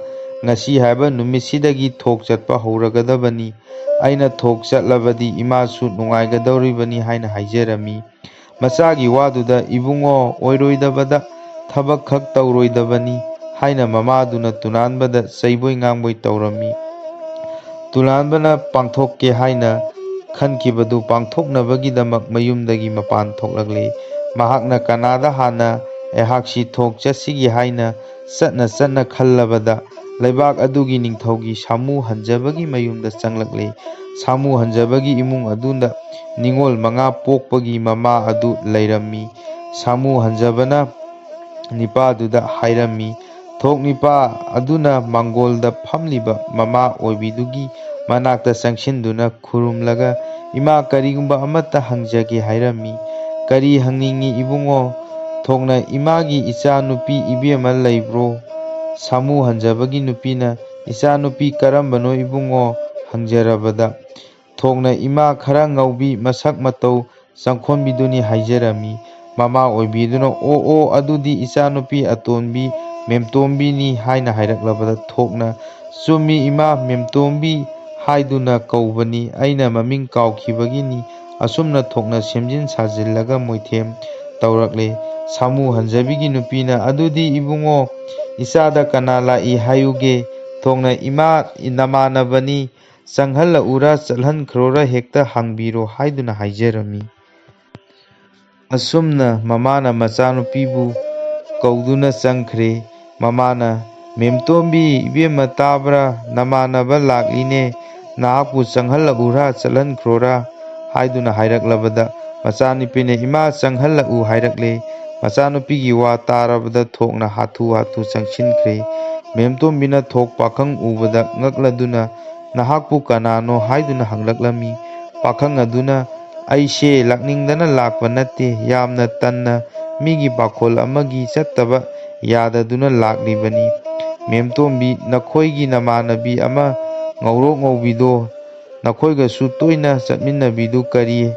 ꯉꯁꯤ ꯍꯥꯏꯕ ꯅꯨꯃꯤꯠꯁꯤꯗꯒꯤ ꯊꯣꯛ ꯆꯠꯄ ꯍꯧꯔꯒꯗꯕꯅꯤ꯫ ꯑꯩꯅ ꯊꯣꯛ ꯆꯠꯂꯕꯗꯤ ꯏꯃꯥꯁꯨ ꯅꯨꯡꯉꯥꯏꯒꯗꯧꯔꯤꯕꯅꯤ" ꯍꯥꯏꯅ ꯍꯥꯏꯖꯔꯝꯃꯤ꯫ ꯃꯆꯥꯒꯤ ꯋꯥꯗꯨꯗ, "ꯏꯕꯨꯡꯉꯣ, ꯑꯣꯏꯔꯣꯏꯗꯕꯗ ꯊꯕꯛ ꯈꯛ ꯇꯧꯔꯣꯏꯗꯕꯅꯤ" ꯍꯥꯏꯅ ꯃꯃꯥꯗꯨꯅ ꯇꯨꯅꯥꯟꯕꯗ ꯆꯩꯕꯣꯏ ꯉꯥꯡꯕꯣꯏ ꯇꯧꯔꯝꯃꯤ꯫ ꯇꯨꯅꯥꯟꯕꯅ ꯄꯥꯡꯊꯣꯛꯀꯦ ꯍꯥꯏꯅ ꯈꯟꯈꯤꯕꯗꯨ ꯄꯥꯡꯊꯣꯛꯅꯕꯒꯤꯗꯃꯛ ꯃꯌꯨꯝꯗꯒꯤ ꯃꯄꯥꯟ ꯊꯣꯛꯂꯛꯂꯦ꯫ ꯃꯍꯥꯛꯅ ꯀꯅꯥꯗ ꯍꯥꯟꯅ ꯑꯩꯍꯥꯛꯁꯤ ꯊꯣꯛ ꯆꯠꯁꯤꯒꯦ ꯍꯥꯏꯅ ꯆꯠꯅ ꯆꯠꯅ ꯈꯜꯂꯕꯗ, ꯂꯩꯕꯥꯛ ꯑꯗꯨꯒꯤ ꯅꯤꯡꯊꯧꯒꯤ ꯁꯥꯃꯨ ꯍꯟꯖꯕꯒꯤ ꯃꯌꯨꯝꯗ ꯆꯪꯂꯛꯂꯦ꯫ ꯁꯥꯃꯨ ꯍꯟꯖꯕꯒꯤ ꯏꯃꯨꯡ ꯑꯗꯨꯗ ꯅꯤꯉꯣꯜ ꯃꯉꯥ ꯄꯣꯛꯄꯒꯤ ꯃꯃꯥ ꯑꯗꯨ ꯂꯩꯔꯝꯃꯤ꯫ ꯁꯥꯃꯨ ꯍꯟꯖꯕꯅ ꯅꯤꯄꯥꯗꯨꯗ ꯍꯥꯏꯔꯝꯃꯤ, ꯊꯣꯛ ꯅꯤꯄꯥ ꯑꯗꯨꯅ ꯃꯥꯡꯒꯣꯜꯗ ꯐꯝꯂꯤꯕ ꯃꯃꯥ ꯑꯣꯏꯕꯤꯗꯨꯒꯤ ꯃꯅꯥꯛꯇ ꯆꯪꯁꯤꯟꯗꯨꯅ ꯈꯨꯔꯨꯝꯂꯒ, "ꯏꯃꯥ, ꯀꯔꯤꯒꯨꯝꯕ ꯑꯃꯠꯇ ꯍꯪꯖꯒꯦ" ꯍꯥꯏꯔꯝꯃꯤ꯫ "ꯀꯔꯤ ꯍꯪꯅꯤꯡꯉꯤ ꯏꯕꯨꯡꯉꯣ?" "ꯊꯣꯛꯅ ꯏꯃꯥꯒꯤ ꯏꯆꯥ ꯅꯨꯄꯤ ꯏꯕꯦꯝꯃ ꯂꯩꯕ꯭ꯔꯣ?" ꯁꯥꯃꯨ ꯍꯟꯖꯕꯒꯤ ꯅꯨꯄꯤꯅ, "ꯏꯆꯥ ꯅꯨꯄꯤ ꯀꯔꯝꯕꯅꯣ ꯏꯕꯨꯡꯉꯣ?" ꯍꯪꯖꯔꯕꯗ, ꯊꯣꯛꯅ ꯏꯃꯥ ꯈꯔ ꯉꯧꯕꯤ, ꯃꯁꯛ ꯃꯇꯧ ꯆꯪꯈꯣꯟꯕꯤꯗꯨꯅꯤ ꯍꯥꯏꯖꯔꯝꯃꯤ꯫ ꯃꯃꯥ ꯑꯣꯏꯕꯤꯗꯨꯅ, "ꯑꯣ, ꯑꯣ, ꯑꯗꯨꯗꯤ ꯏꯆꯥꯅꯨꯄꯤ ꯑꯇꯣꯟꯕꯤ ꯃꯦꯝꯇꯣꯝꯕꯤꯅꯤ" ꯍꯥꯏꯅ ꯍꯥꯏꯔꯛꯂꯕꯗ ꯊꯣꯛꯅ, "ꯆꯨꯝꯃꯤ ꯏꯃꯥ, ꯃꯦꯝꯇꯣꯝꯕꯤ ꯍꯥꯏꯗꯨꯅ ꯀꯧꯕꯅꯤ, ꯑꯩꯅ ꯃꯃꯤꯡ ꯀꯥꯎꯈꯤꯕꯒꯤꯅꯤ"꯫ ꯑꯁꯨꯝꯅ ꯊꯣꯛꯅ ꯁꯦꯝꯖꯤꯟ ꯁꯥꯖꯤꯜꯂꯒ ꯃꯣꯏꯊꯦꯝ ꯇꯧꯔꯛꯂꯦ꯫ ꯁꯥꯃꯨ ꯍꯟꯖꯕꯤꯒꯤ ꯅꯨꯄꯤꯅ, "ꯑꯗꯨꯗꯤ ꯏꯕꯨꯡꯉꯣ, ꯏꯆꯥꯗ ꯀꯅꯥ ꯂꯥꯛꯏ ꯍꯥꯏꯌꯨꯒꯦ?" ꯊꯣꯛꯅ, "ꯏꯃꯥ, ꯅꯃꯥꯟꯅꯕꯅꯤ, ꯆꯪꯍꯜꯂꯛꯎꯔꯥ ꯆꯠꯍꯟꯈ꯭ꯔꯣꯔꯥ ꯍꯦꯛꯇ ꯍꯪꯕꯤꯔꯣ" ꯍꯥꯏꯗꯨꯅ ꯍꯥꯏꯖꯔꯝꯃꯤ꯫ ꯑꯁꯨꯝꯅ ꯃꯃꯥꯅ ꯃꯆꯥꯅꯨꯄꯤꯕꯨ ꯀꯧꯗꯨꯅ ꯆꯪꯈ꯭ꯔꯦ꯫ ꯃꯃꯥꯅ, "ꯃꯦꯝꯇꯣꯝꯕꯤ, ꯏꯕꯦꯝꯃ ꯇꯥꯕ꯭ꯔꯥ? ꯅꯃꯥꯟꯅꯕ ꯂꯥꯛꯂꯤꯅꯦ, ꯅꯍꯥꯛꯄꯨ ꯆꯪꯍꯜꯂꯛꯎꯔꯥ ꯆꯠꯍꯟꯈ꯭ꯔꯣꯔꯥ?" ꯍꯥꯏꯗꯨꯅ ꯍꯥꯏꯔꯛꯂꯕꯗ, ꯃꯆꯥꯅꯨꯄꯤꯅ, "ꯏꯃꯥ, ꯆꯪꯍꯜꯂꯛꯎ" ꯍꯥꯏꯔꯛꯂꯦ꯫ ꯃꯆꯥꯅꯨꯄꯤꯒꯤ ꯋꯥ ꯇꯥꯔꯕꯗ ꯊꯣꯛꯅ ꯍꯥꯊꯨ ꯍꯥꯊꯨ ꯆꯪꯁꯤꯟꯈ꯭ꯔꯦ꯫ ꯃꯦꯝꯇꯣꯝꯕꯤꯅ ꯊꯣꯛ ꯄꯥꯈꯪ ꯎꯕꯗ ꯉꯛꯂꯗꯨꯅ, "ꯅꯍꯥꯛꯄꯨ ꯀꯅꯥꯅꯣ?" ꯍꯥꯏꯗꯨꯅ ꯍꯪꯂꯛꯂꯝꯃꯤ꯫ ꯄꯥꯈꯪ ꯑꯗꯨꯅ, "ꯑꯩꯁꯦ ꯂꯥꯛꯅꯤꯡꯗꯅ ꯂꯥꯛꯄ ꯅꯠꯇꯦ, ꯌꯥꯝꯅ ꯇꯟꯅ ꯃꯤꯒꯤ ꯄꯥꯈꯣꯜ ꯑꯃꯒꯤ ꯆꯠꯇꯕ ꯌꯥꯗꯗꯨꯅ ꯂꯥꯛꯂꯤꯕꯅꯤ꯫ ꯃꯦꯝꯇꯣꯝꯕꯤ, ꯅꯈꯣꯏꯒꯤ ꯅꯃꯥꯟꯅꯕꯤ ꯑꯃ ꯉꯧꯔꯣꯛ ꯉꯧꯕꯤꯗꯣ, ꯅꯈꯣꯏꯒꯁꯨ ꯇꯣꯏꯅ ꯆꯠꯃꯤꯟꯅꯕꯤꯗꯨ ꯀꯔꯤ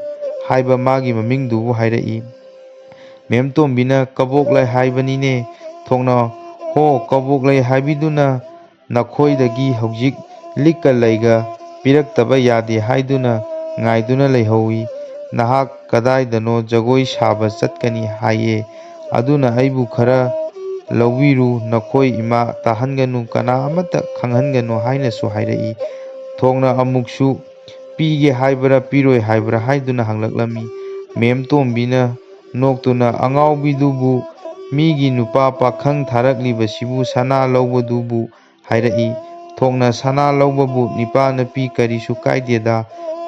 ꯍꯥꯏꯕ ꯃꯥꯒꯤ ꯃꯃꯤꯡꯗꯨꯕꯨ ꯍꯥꯏꯔꯛꯏ꯫ ꯃꯦꯝꯇꯣꯝꯕꯤꯅ, ꯀꯕꯣꯛꯂꯩ ꯍꯥꯏꯕꯅꯤꯅꯦ꯫ ꯊꯣꯛꯅ, ꯍꯣ, ꯀꯕꯣꯛꯂꯩ ꯍꯥꯏꯕꯤꯗꯨꯅ ꯅꯈꯣꯏꯗꯒꯤ ꯍꯧꯖꯤꯛ ꯂꯤꯛꯀ ꯂꯩꯒ ꯄꯤꯔꯛꯇꯕ ꯌꯥꯗꯦ ꯍꯥꯏꯗꯨꯅ ꯉꯥꯏꯗꯨꯅ ꯂꯩꯍꯧꯏ꯫ ꯅꯍꯥꯛ ꯀꯗꯥꯏꯗꯅꯣ ꯖꯒꯣꯏ ꯁꯥꯕ ꯆꯠꯀꯅꯤ ꯍꯥꯏꯌꯦ, ꯑꯗꯨꯅ ꯑꯩꯕꯨ ꯈꯔ ꯂꯧꯕꯤꯔꯨ, ꯅꯈꯣꯏ ꯏꯃꯥ ꯇꯥꯍꯟꯒꯅꯨ, ꯀꯅꯥ ꯑꯃꯠꯇ ꯈꯪꯍꯟꯒꯅꯨ ꯍꯥꯏꯅꯁꯨ ꯍꯥꯏꯔꯛꯏ꯫ ꯊꯣꯛꯅ ꯑꯃꯨꯛꯁꯨ ꯄꯤꯒꯦ ꯍꯥꯏꯕ꯭ꯔꯥ ꯄꯤꯔꯣꯏ ꯍꯥꯏꯕ꯭ꯔꯥ ꯍꯥꯏꯗꯨꯅ ꯍꯪꯂꯛꯂꯝꯃꯤ꯫ ꯃꯦꯝꯇꯣꯝꯕꯤꯅ ꯅꯣꯛꯇꯨꯅ, ꯑꯉꯥꯎꯕꯤꯗꯨꯕꯨ, ꯃꯤꯒꯤ ꯅꯨꯄꯥ ꯄꯥꯈꯪ ꯊꯥꯔꯛꯂꯤꯕꯁꯤꯕꯨ ꯁꯅꯥ ꯂꯧꯕꯗꯨꯕꯨ ꯍꯥꯏꯔꯛꯏ꯫ ꯊꯣꯛꯅ ꯁꯅꯥ ꯂꯧꯕꯕꯨ ꯅꯤꯄꯥ ꯅꯨꯄꯤ ꯀꯔꯤꯁꯨ ꯀꯥꯏꯗꯦꯗ,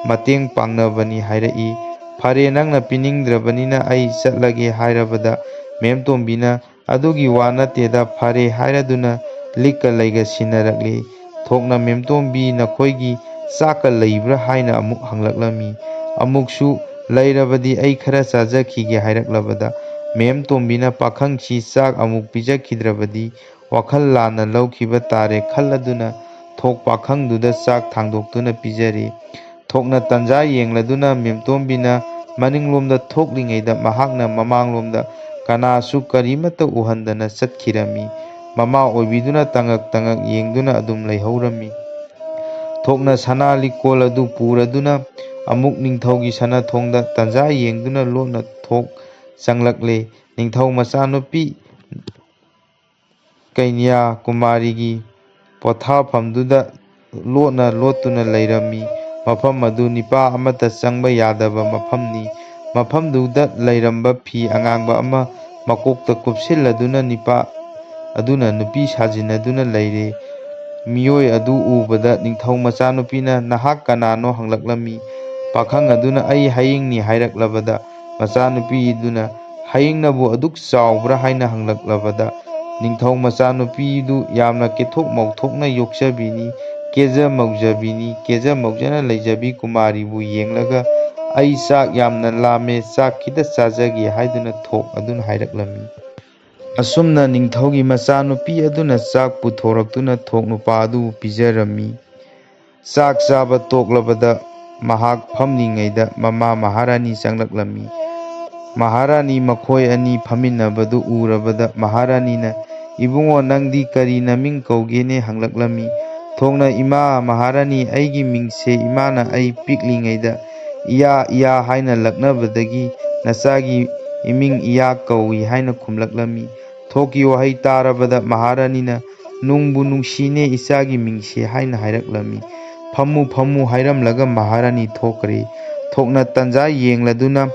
ꯃꯇꯦꯡ ꯄꯥꯡꯅꯕꯅꯤ ꯍꯥꯏꯔꯛꯏ꯫ ꯐꯔꯦ, ꯅꯪꯅ ꯄꯤꯅꯤꯡꯗ꯭ꯔꯕꯅꯤꯅ ꯑꯩ ꯆꯠꯂꯒꯦ ꯍꯥꯏꯔꯕꯗ ꯃꯦꯝꯇꯣꯝꯕꯤꯅ, ꯑꯗꯨꯒꯤ ꯋꯥ ꯅꯠꯇꯦꯗ, ꯐꯔꯦ ꯍꯥꯏꯔꯗꯨꯅ ꯂꯤꯛꯀ ꯂꯩꯒ ꯁꯤꯟꯅꯔꯛꯂꯤ꯫ ꯊꯣꯛꯅ ꯃꯦꯝꯇꯣꯝꯕꯤ, ꯅꯈꯣꯏꯒꯤ ꯆꯥꯛꯀ ꯂꯩꯕ꯭ꯔꯥ ꯍꯥꯏꯅ ꯑꯃꯨꯛ ꯍꯪꯂꯛꯂꯝꯃꯤ꯫ ꯑꯃꯨꯛꯁꯨ, ꯂꯩꯔꯕꯗꯤ ꯑꯩ ꯈꯔ ꯆꯥꯖꯈꯤꯒꯦ ꯍꯥꯏꯔꯛꯂꯕꯗ ꯃꯦꯝꯇꯣꯝꯕꯤꯅ ꯄꯥꯈꯪꯁꯤ ꯆꯥꯛ ꯑꯃꯨꯛ ꯄꯤꯖꯈꯤꯗ꯭ꯔꯕꯗꯤ ꯋꯥꯈꯜ ꯂꯥꯟꯅ ꯂꯧꯈꯤꯕ ꯇꯥꯔꯦ ꯈꯜꯂꯗꯨꯅ ꯊꯣꯛ ꯄꯥꯈꯪꯗꯨꯗ ꯆꯥꯛ ꯊꯥꯡꯗꯣꯛꯇꯨꯅ ꯄꯤꯖꯔꯤ꯫ ꯊꯣꯛꯅ ꯇꯟꯖꯥ ꯌꯦꯡꯂꯗꯨꯅ ꯃꯦꯝꯇꯣꯝꯕꯤꯅ ꯃꯅꯤꯡꯂꯣꯝꯗ ꯊꯣꯛꯂꯤꯉꯩꯗ ꯃꯍꯥꯛꯅ ꯃꯃꯥꯡꯂꯣꯝꯗ ꯀꯅꯥꯁꯨ ꯀꯔꯤꯃꯠꯇ ꯎꯍꯟꯗꯅ ꯆꯠꯈꯤꯔꯝꯃꯤ꯫ ꯃꯃꯥ ꯑꯣꯏꯕꯤꯗꯨꯅ ꯇꯉꯛ ꯇꯉꯛ ꯌꯦꯡꯗꯨꯅ ꯑꯗꯨꯝ ꯂꯩꯍꯧꯔꯝꯃꯤ꯫ ꯊꯣꯛꯅ ꯁꯅꯥ ꯂꯤꯛꯀꯣꯜ ꯑꯗꯨ ꯄꯨꯔꯗꯨꯅ ꯑꯃꯨꯛ ꯅꯤꯡꯊꯧꯒꯤ ꯁꯅꯥꯊꯣꯡꯗ ꯇꯟꯖꯥ ꯌꯦꯡꯗꯨꯅ ꯂꯣꯠꯅ ꯊꯣꯛ ꯆꯪꯂꯛꯂꯦ꯫ ꯅꯤꯡꯊꯧ ꯃꯆꯥꯅꯨꯄꯤ ꯀꯩꯅ꯭ꯌꯥ ꯀꯨꯃꯥꯔꯤꯒꯤ ꯄꯣꯊꯥꯐꯝꯗꯨꯗ ꯂꯣꯠꯅ ꯂꯣꯠꯇꯨꯅ ꯂꯩꯔꯝꯃꯤ꯫ ꯃꯐꯝ ꯑꯗꯨ ꯅꯤꯄꯥ ꯑꯃꯠꯇ ꯆꯪꯕ ꯌꯥꯗꯕ ꯃꯐꯝꯅꯤ꯫ ꯃꯐꯝꯗꯨꯗ ꯂꯩꯔꯝꯕ ꯐꯤ ꯑꯉꯥꯡꯕ ꯑꯃ ꯃꯀꯣꯛꯇ ꯀꯨꯞꯁꯤꯜꯂꯗꯨꯅ ꯅꯤꯄꯥ ꯑꯗꯨꯅ ꯅꯨꯄꯤ ꯁꯥꯖꯤꯟꯅꯗꯨꯅ ꯂꯩꯔꯦ꯫ ꯃꯤꯑꯣꯏ ꯑꯗꯨ ꯎꯕꯗ ꯅꯤꯡꯊꯧ ꯃꯆꯥꯅꯨꯄꯤꯅ, "ꯅꯍꯥꯛ ꯀꯅꯥꯅꯣ?" ꯍꯪꯂꯛꯂꯝꯃꯤ꯫ ꯄꯥꯈꯪ ꯑꯗꯨꯅ, "ꯑꯩ ꯍꯌꯤꯡꯅꯤ" ꯍꯥꯏꯔꯛꯂꯕꯗ ꯃꯆꯥꯅꯨꯄꯤꯗꯨꯅ, "ꯍꯌꯤꯡꯅꯕꯨ ꯑꯗꯨꯛ ꯆꯥꯎꯕ꯭ꯔꯥ?" ꯍꯥꯏꯅ ꯍꯪꯂꯛꯂꯕꯗ ꯅꯤꯡꯊꯧ ꯃꯆꯥꯅꯨꯄꯤꯗꯨ ꯌꯥꯝꯅ ꯀꯦꯊꯣꯛ ꯃꯧꯊꯣꯛꯅ ꯌꯣꯛꯆꯕꯤꯅꯤ, ꯀꯦꯖ ꯃꯧꯖꯕꯤꯅꯤ, ꯀꯦꯖ ꯃꯧꯖꯅ ꯂꯩꯖꯕꯤ ꯀꯨꯃꯥꯔꯤꯕꯨ ꯌꯦꯡꯂꯒ, "ꯑꯩ ꯆꯥꯛ ꯌꯥꯝꯅ ꯂꯥꯝꯃꯦ, ꯆꯥꯛ ꯈꯤꯇ ꯆꯥꯖꯒꯦ" ꯍꯥꯏꯗꯨꯅ ꯊꯣꯛ ꯑꯗꯨꯅ ꯍꯥꯏꯔꯛꯂꯝꯃꯤ꯫ ꯑꯁꯨꯝꯅ ꯅꯤꯡꯊꯧꯒꯤ ꯃꯆꯥꯅꯨꯄꯤ ꯑꯗꯨꯅ ꯆꯥꯛ ꯄꯨꯊꯣꯔꯛꯇꯨꯅ ꯊꯣꯛ ꯅꯨꯄꯥ ꯑꯗꯨꯕꯨ ꯄꯤꯖꯔꯝꯃꯤ꯫ ꯆꯥꯛ ꯆꯥꯕ ꯇꯣꯛꯂꯕꯗ ꯃꯍꯥꯛ ꯐꯝꯂꯤꯉꯩꯗ ꯃꯃꯥ ꯃꯍꯥꯔꯥꯅꯤ ꯆꯪꯂꯛꯂꯝꯃꯤ꯫ ꯃꯍꯥꯔꯥꯅꯤ ꯃꯈꯣꯏ ꯑꯅꯤ ꯐꯝꯃꯤꯟꯅꯕꯗꯨ ꯎꯔꯕꯗ ꯃꯍꯥꯔꯥꯅꯤꯅ, "ꯏꯕꯨꯡꯉꯣ, ꯅꯪꯗꯤ ꯀꯔꯤ ꯅꯃꯤꯡ ꯀꯧꯒꯦꯅꯦ?" ꯍꯪꯂꯛꯂꯝꯃꯤ꯫ ꯊꯣꯛꯅ, "ꯏꯃꯥ ꯃꯍꯥꯔꯥꯅꯤ, ꯑꯩꯒꯤ ꯃꯤꯡꯁꯦ ꯏꯃꯥꯅ ꯑꯩ ꯄꯤꯛꯂꯤꯉꯩꯗ ꯏꯌꯥ ꯏꯌꯥ ꯍꯥꯏꯅ ꯂꯛꯅꯕꯗꯒꯤ ꯅꯆꯥꯒꯤ ꯏꯃꯤꯡ ꯏꯌꯥ ꯀꯧꯏ" ꯍꯥꯏꯅ ꯈꯨꯝꯂꯛꯂꯝꯃꯤ꯫ ꯊꯣꯛꯀꯤ ꯋꯥꯍꯩ ꯇꯥꯔꯕꯗ ꯃꯍꯥꯔꯥꯅꯤꯅ, "ꯅꯨꯡꯕꯨ ꯅꯨꯡꯁꯤꯅꯦ ꯏꯆꯥꯒꯤ ꯃꯤꯡꯁꯦ" ꯍꯥꯏꯅ ꯍꯥꯏꯔꯛꯂꯝꯃꯤ꯫ "ꯐꯝꯃꯨ, ꯐꯝꯃꯨ" ꯍꯥꯏꯔꯝꯂꯒ ꯃꯍꯥꯔꯥꯅꯤ ꯊꯣꯛꯈ꯭ꯔꯦ꯫ ꯊꯣꯛꯅ ꯇꯟꯖꯥ ꯌꯦꯡꯂꯗꯨꯅ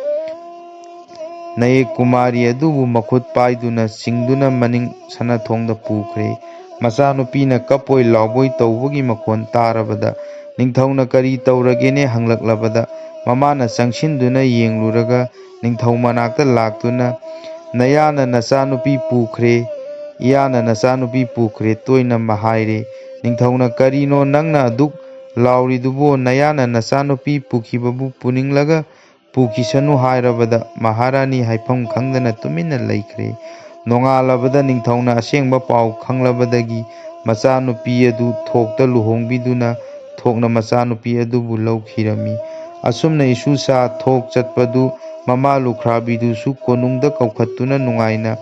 ꯅꯌꯦꯛ ꯀꯨꯃꯥꯔꯤ ꯑꯗꯨꯕꯨ ꯃꯈꯨꯠ ꯄꯥꯏꯗꯨꯅ ꯆꯤꯡꯗꯨꯅ ꯃꯅꯤꯡ ꯁꯅꯥꯊꯣꯡꯗ ꯄꯨꯈ꯭ꯔꯦ꯫ ꯃꯆꯥꯅꯨꯄꯤꯅ ꯀꯞꯄꯣꯏ ꯂꯥꯎꯕꯣꯏ ꯇꯧꯕꯒꯤ ꯃꯈꯣꯟ ꯇꯥꯔꯕꯗ ꯅꯤꯡꯊꯧꯅ "ꯀꯔꯤ ꯇꯧꯔꯒꯦꯅꯦ?" ꯍꯪꯂꯛꯂꯕꯗ ꯃꯃꯥꯅ ꯆꯪꯁꯤꯟꯗꯨꯅ ꯌꯦꯡꯂꯨꯔꯒ ꯅꯤꯡꯊꯧ ꯃꯅꯥꯛꯇ ꯂꯥꯛꯇꯨꯅ, "ꯅꯌꯥꯅ ꯅꯆꯥꯅꯨꯄꯤ ꯄꯨꯈ꯭ꯔꯦ, ꯏꯌꯥꯅ ꯅꯆꯥꯅꯨꯄꯤ ꯄꯨꯈ꯭ꯔꯦ" ꯇꯣꯏꯅ ꯃ-, ꯍꯥꯏꯔꯦ꯫ ꯅꯤꯡꯊꯧꯅ, "ꯀꯔꯤꯅꯣ ꯅꯪꯅ ꯑꯗꯨꯛ ꯂꯥꯎꯔꯤꯗꯨꯕꯨ? ꯅꯌꯥꯅ ꯅꯆꯥꯅꯨꯄꯤ ꯄꯨꯈꯤꯕꯕꯨ ꯄꯨꯅꯤꯡꯂꯒ ꯄꯨꯈꯤꯁꯅꯨ" ꯍꯥꯏꯔꯕꯗ ꯃꯍꯥꯔꯥꯅꯤ ꯍꯥꯏꯐꯝ ꯈꯪꯗꯅ ꯇꯨꯃꯤꯟꯅ ꯂꯩꯈ꯭ꯔꯦ꯫ ꯅꯣꯡꯉꯥꯜꯂꯕꯗ ꯅꯤꯡꯊꯧꯅ ꯑꯁꯦꯡꯕ ꯄꯥꯎ ꯈꯪꯂꯕꯗꯒꯤ ꯃꯆꯥꯅꯨꯄꯤ ꯑꯗꯨ ꯊꯣꯛꯇ ꯂꯨꯍꯣꯡꯕꯤꯗꯨꯅ ꯊꯣꯛꯅ ꯃꯆꯥꯅꯨꯄꯤ ꯑꯗꯨꯕꯨ ꯂꯧꯈꯤꯔꯝꯃꯤ꯫ ꯑꯁꯨꯝꯅ ꯏꯁꯨꯁꯥ ꯊꯣꯛ ꯆꯠꯄꯗꯨ ꯃꯃꯥ ꯂꯨꯈ꯭ꯔꯥꯕꯤꯗꯨꯁꯨ ꯀꯣꯅꯨꯡꯗ ꯀꯧꯈꯠꯇꯨꯅ ꯅꯨꯡꯉꯥꯏꯅ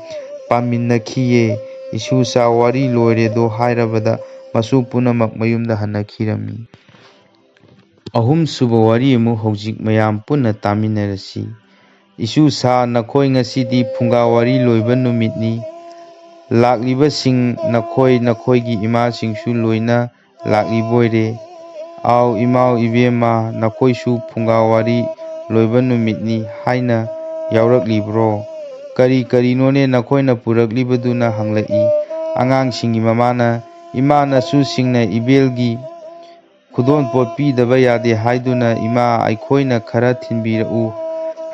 ꯄꯥꯟꯃꯤꯟꯅꯈꯤꯌꯦ꯫ ꯏꯁꯨꯁꯥ ꯋꯥꯔꯤ ꯂꯣꯏꯔꯦꯗꯣ ꯍꯥꯏꯔꯕꯗ ꯃꯆꯨ ꯄꯨꯝꯅꯃꯛ ꯃꯌꯨꯝꯗ ꯍꯟꯅꯈꯤꯔꯝꯃꯤ꯫ ꯑꯍꯨꯝꯁꯨꯕ ꯋꯥꯔꯤ ꯑꯃꯨꯛ ꯍꯧꯖꯤꯛ ꯃꯌꯥꯝ ꯄꯨꯟꯅ ꯇꯥꯃꯤꯟꯅꯔꯁꯤ꯫ ꯏꯁꯨꯁꯥ, ꯅꯈꯣꯏ ꯉꯁꯤꯗꯤ ꯐꯨꯡꯒꯥ ꯋꯥꯔꯤ ꯂꯣꯏꯕ ꯅꯨꯃꯤꯠꯅꯤ꯫ ꯂꯥꯛꯂꯤꯕꯁꯤꯡ ꯅꯈꯣꯏ, ꯅꯈꯣꯏꯒꯤ ꯏꯃꯥꯁꯤꯡꯁꯨ ꯂꯣꯏꯅ ꯂꯥꯛꯂꯤꯕꯣꯏꯔꯦ꯫ "ꯑꯥꯎ ꯏꯃꯥꯎ ꯏꯕꯦꯝꯃ, ꯅꯈꯣꯏꯁꯨ ꯐꯨꯡꯒꯥ ꯋꯥꯔꯤ ꯂꯣꯏꯕ ꯅꯨꯃꯤꯠꯅꯤ ꯍꯥꯏꯅ ꯌꯥꯎꯔꯛꯂꯤꯕ꯭ꯔꯣ? ꯀꯔꯤ ꯀꯔꯤꯅꯣꯅꯦ ꯅꯈꯣꯏꯅ ꯄꯨꯔꯛꯂꯤꯕꯗꯨꯅ?" ꯍꯪꯂꯛꯏ꯫ ꯑꯉꯥꯡꯁꯤꯡꯒꯤ ꯃꯃꯥꯅ, "ꯏꯃꯥ, ꯅꯁꯨꯁꯤꯡꯅ ꯏꯕꯦꯜꯒꯤ ꯈꯨꯗꯣꯜꯄꯣꯠ ꯄꯤꯗꯕ ꯌꯥꯗꯦ ꯍꯥꯏꯗꯨꯅ ꯏꯃꯥ ꯑꯩꯈꯣꯏꯅ ꯈꯔ ꯊꯤꯟꯕꯤꯔꯛꯎ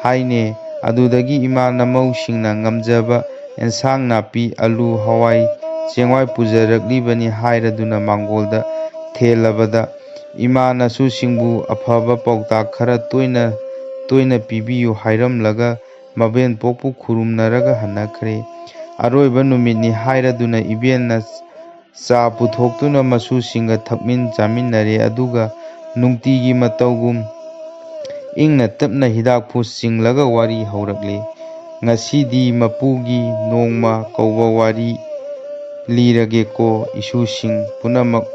ꯍꯥꯏꯅꯦ꯫ ꯑꯗꯨꯗꯒꯤ ꯏꯃꯥ ꯅꯃꯧꯁꯤꯡꯅ ꯉꯝꯖꯕ ꯑꯦꯟꯁꯥꯡ ꯅꯥꯄꯤ, ꯑꯂꯨ, ꯍꯋꯥꯏ, ꯆꯦꯡꯋꯥꯏ ꯄꯨꯖꯔꯛꯂꯤꯕꯅꯤ" ꯍꯥꯏꯔꯗꯨꯅ ꯃꯥꯡꯒꯣꯜꯗ ꯊꯦꯜꯂꯕꯗ ꯏꯃꯥ ꯅꯁꯨꯁꯤꯡꯕꯨ ꯑꯐꯕ ꯄꯥꯎꯇꯥꯛ ꯈꯔ ꯇꯣꯏꯅ ꯇꯣꯏꯅ ꯄꯤꯕꯤꯌꯨ ꯍꯥꯏꯔꯝꯂꯒ ꯃꯕꯦꯟ ꯄꯣꯛꯄꯨ ꯈꯨꯔꯨꯝꯅꯔꯒ ꯍꯟꯅꯈ꯭ꯔꯦ꯫ ꯑꯔꯣꯏꯕ ꯅꯨꯃꯤꯠꯅꯤ ꯍꯥꯏꯔꯗꯨꯅ ꯏꯕꯦꯜꯅ ꯆꯥ ꯄꯨꯊꯣꯛꯇꯨꯅ ꯃꯁꯨꯁꯤꯡꯒ ꯊꯛꯃꯤꯟ ꯆꯥꯃꯤꯟꯅꯔꯦ꯫ ꯑꯗꯨꯒ ꯅꯨꯡꯇꯤꯒꯤ ꯃꯇꯧꯒꯨꯝ ꯏꯪꯅ ꯇꯞꯅ ꯍꯤꯗꯥꯛꯐꯨ ꯆꯤꯡꯂꯒ ꯋꯥꯔꯤ ꯍꯧꯔꯛꯂꯦ꯫ "ꯉꯁꯤꯗꯤ ꯃꯄꯨꯒꯤ ꯅꯣꯡꯃ ꯀꯧꯕ ꯋꯥꯔꯤ ꯂꯤꯔꯒꯦꯀꯣ, ꯏꯁꯨꯁꯤꯡ ꯄꯨꯝꯅꯃꯛ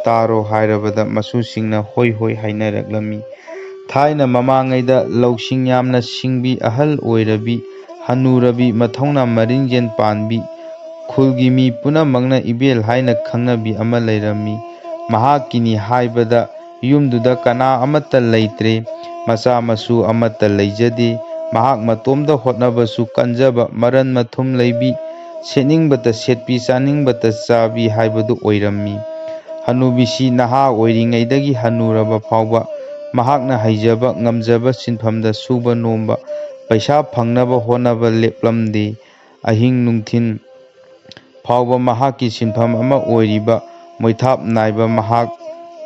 ꯇꯥꯔꯣ" ꯍꯥꯏꯔꯕꯗ ꯃꯁꯨꯁꯤꯡꯅ "ꯍꯣꯏ ꯍꯣꯏ" ꯍꯥꯏꯅꯔꯛꯂꯝꯃꯤ꯫ ꯊꯥꯏꯅ ꯃꯃꯥꯡꯉꯩꯗ ꯂꯧꯁꯤꯡ ꯌꯥꯝꯅ ꯁꯤꯡꯕꯤ, ꯑꯍꯜ ꯑꯣꯏꯔꯕꯤ, ꯍꯅꯨꯔꯕꯤ, ꯃꯊꯧꯅꯥ ꯃꯔꯤꯡꯖꯦꯜ ꯄꯥꯟꯕꯤ, ꯈꯨꯜꯒꯤ ꯃꯤ ꯄꯨꯝꯅꯃꯛꯅ ꯏꯕꯦꯜ ꯍꯥꯏꯅ ꯈꯪꯅꯕꯤ ꯑꯃ ꯂꯩꯔꯝꯃꯤ꯫ ꯃꯍꯥꯛꯀꯤꯅꯤ ꯍꯥꯏꯕꯗ ꯌꯨꯝꯗꯨꯗ ꯀꯅꯥ ꯑꯃꯠꯇ ꯂꯩꯇ꯭ꯔꯦ꯫ ꯃꯆꯥ ꯃꯁꯨ ꯑꯃꯠꯇ ꯂꯩꯖꯗꯦ꯫ ꯃꯍꯥꯛ ꯃꯇꯣꯝꯇ ꯍꯣꯠꯅꯕꯁꯨ ꯀꯟꯖꯕ, ꯃꯔꯟ ꯃꯊꯨꯝ ꯂꯩꯕꯤ, ꯁꯦꯠꯅꯤꯡꯕꯇ ꯁꯦꯠꯄꯤ, ꯆꯥꯅꯤꯡꯕꯇ ꯆꯥꯕꯤ ꯍꯥꯏꯕꯗꯨ ꯑꯣꯏꯔꯝꯃꯤ꯫ ꯍꯅꯨꯕꯤꯁꯤ ꯅꯍꯥ ꯑꯣꯏꯔꯤꯉꯩꯗꯒꯤ ꯍꯅꯨꯔꯕ ꯐꯥꯎꯕ ꯃꯍꯥꯛꯅ ꯍꯩꯖꯕ ꯉꯝꯖꯕ ꯁꯤꯟꯐꯝꯗ ꯁꯨꯕ ꯅꯣꯝꯕ, ꯄꯩꯁꯥ ꯐꯪꯅꯕ ꯍꯣꯠꯅꯕ ꯂꯦꯞꯂꯝꯗꯦ꯫ ꯑꯍꯤꯡ ꯅꯨꯡꯊꯤꯜ ꯐꯥꯎꯕ ꯃꯍꯥꯛꯀꯤ ꯁꯤꯟꯐꯝ ꯑꯃ ꯑꯣꯏꯔꯤꯕ ꯃꯣꯏꯊꯥꯞ ꯅꯥꯏꯕ ꯃꯍꯥꯛ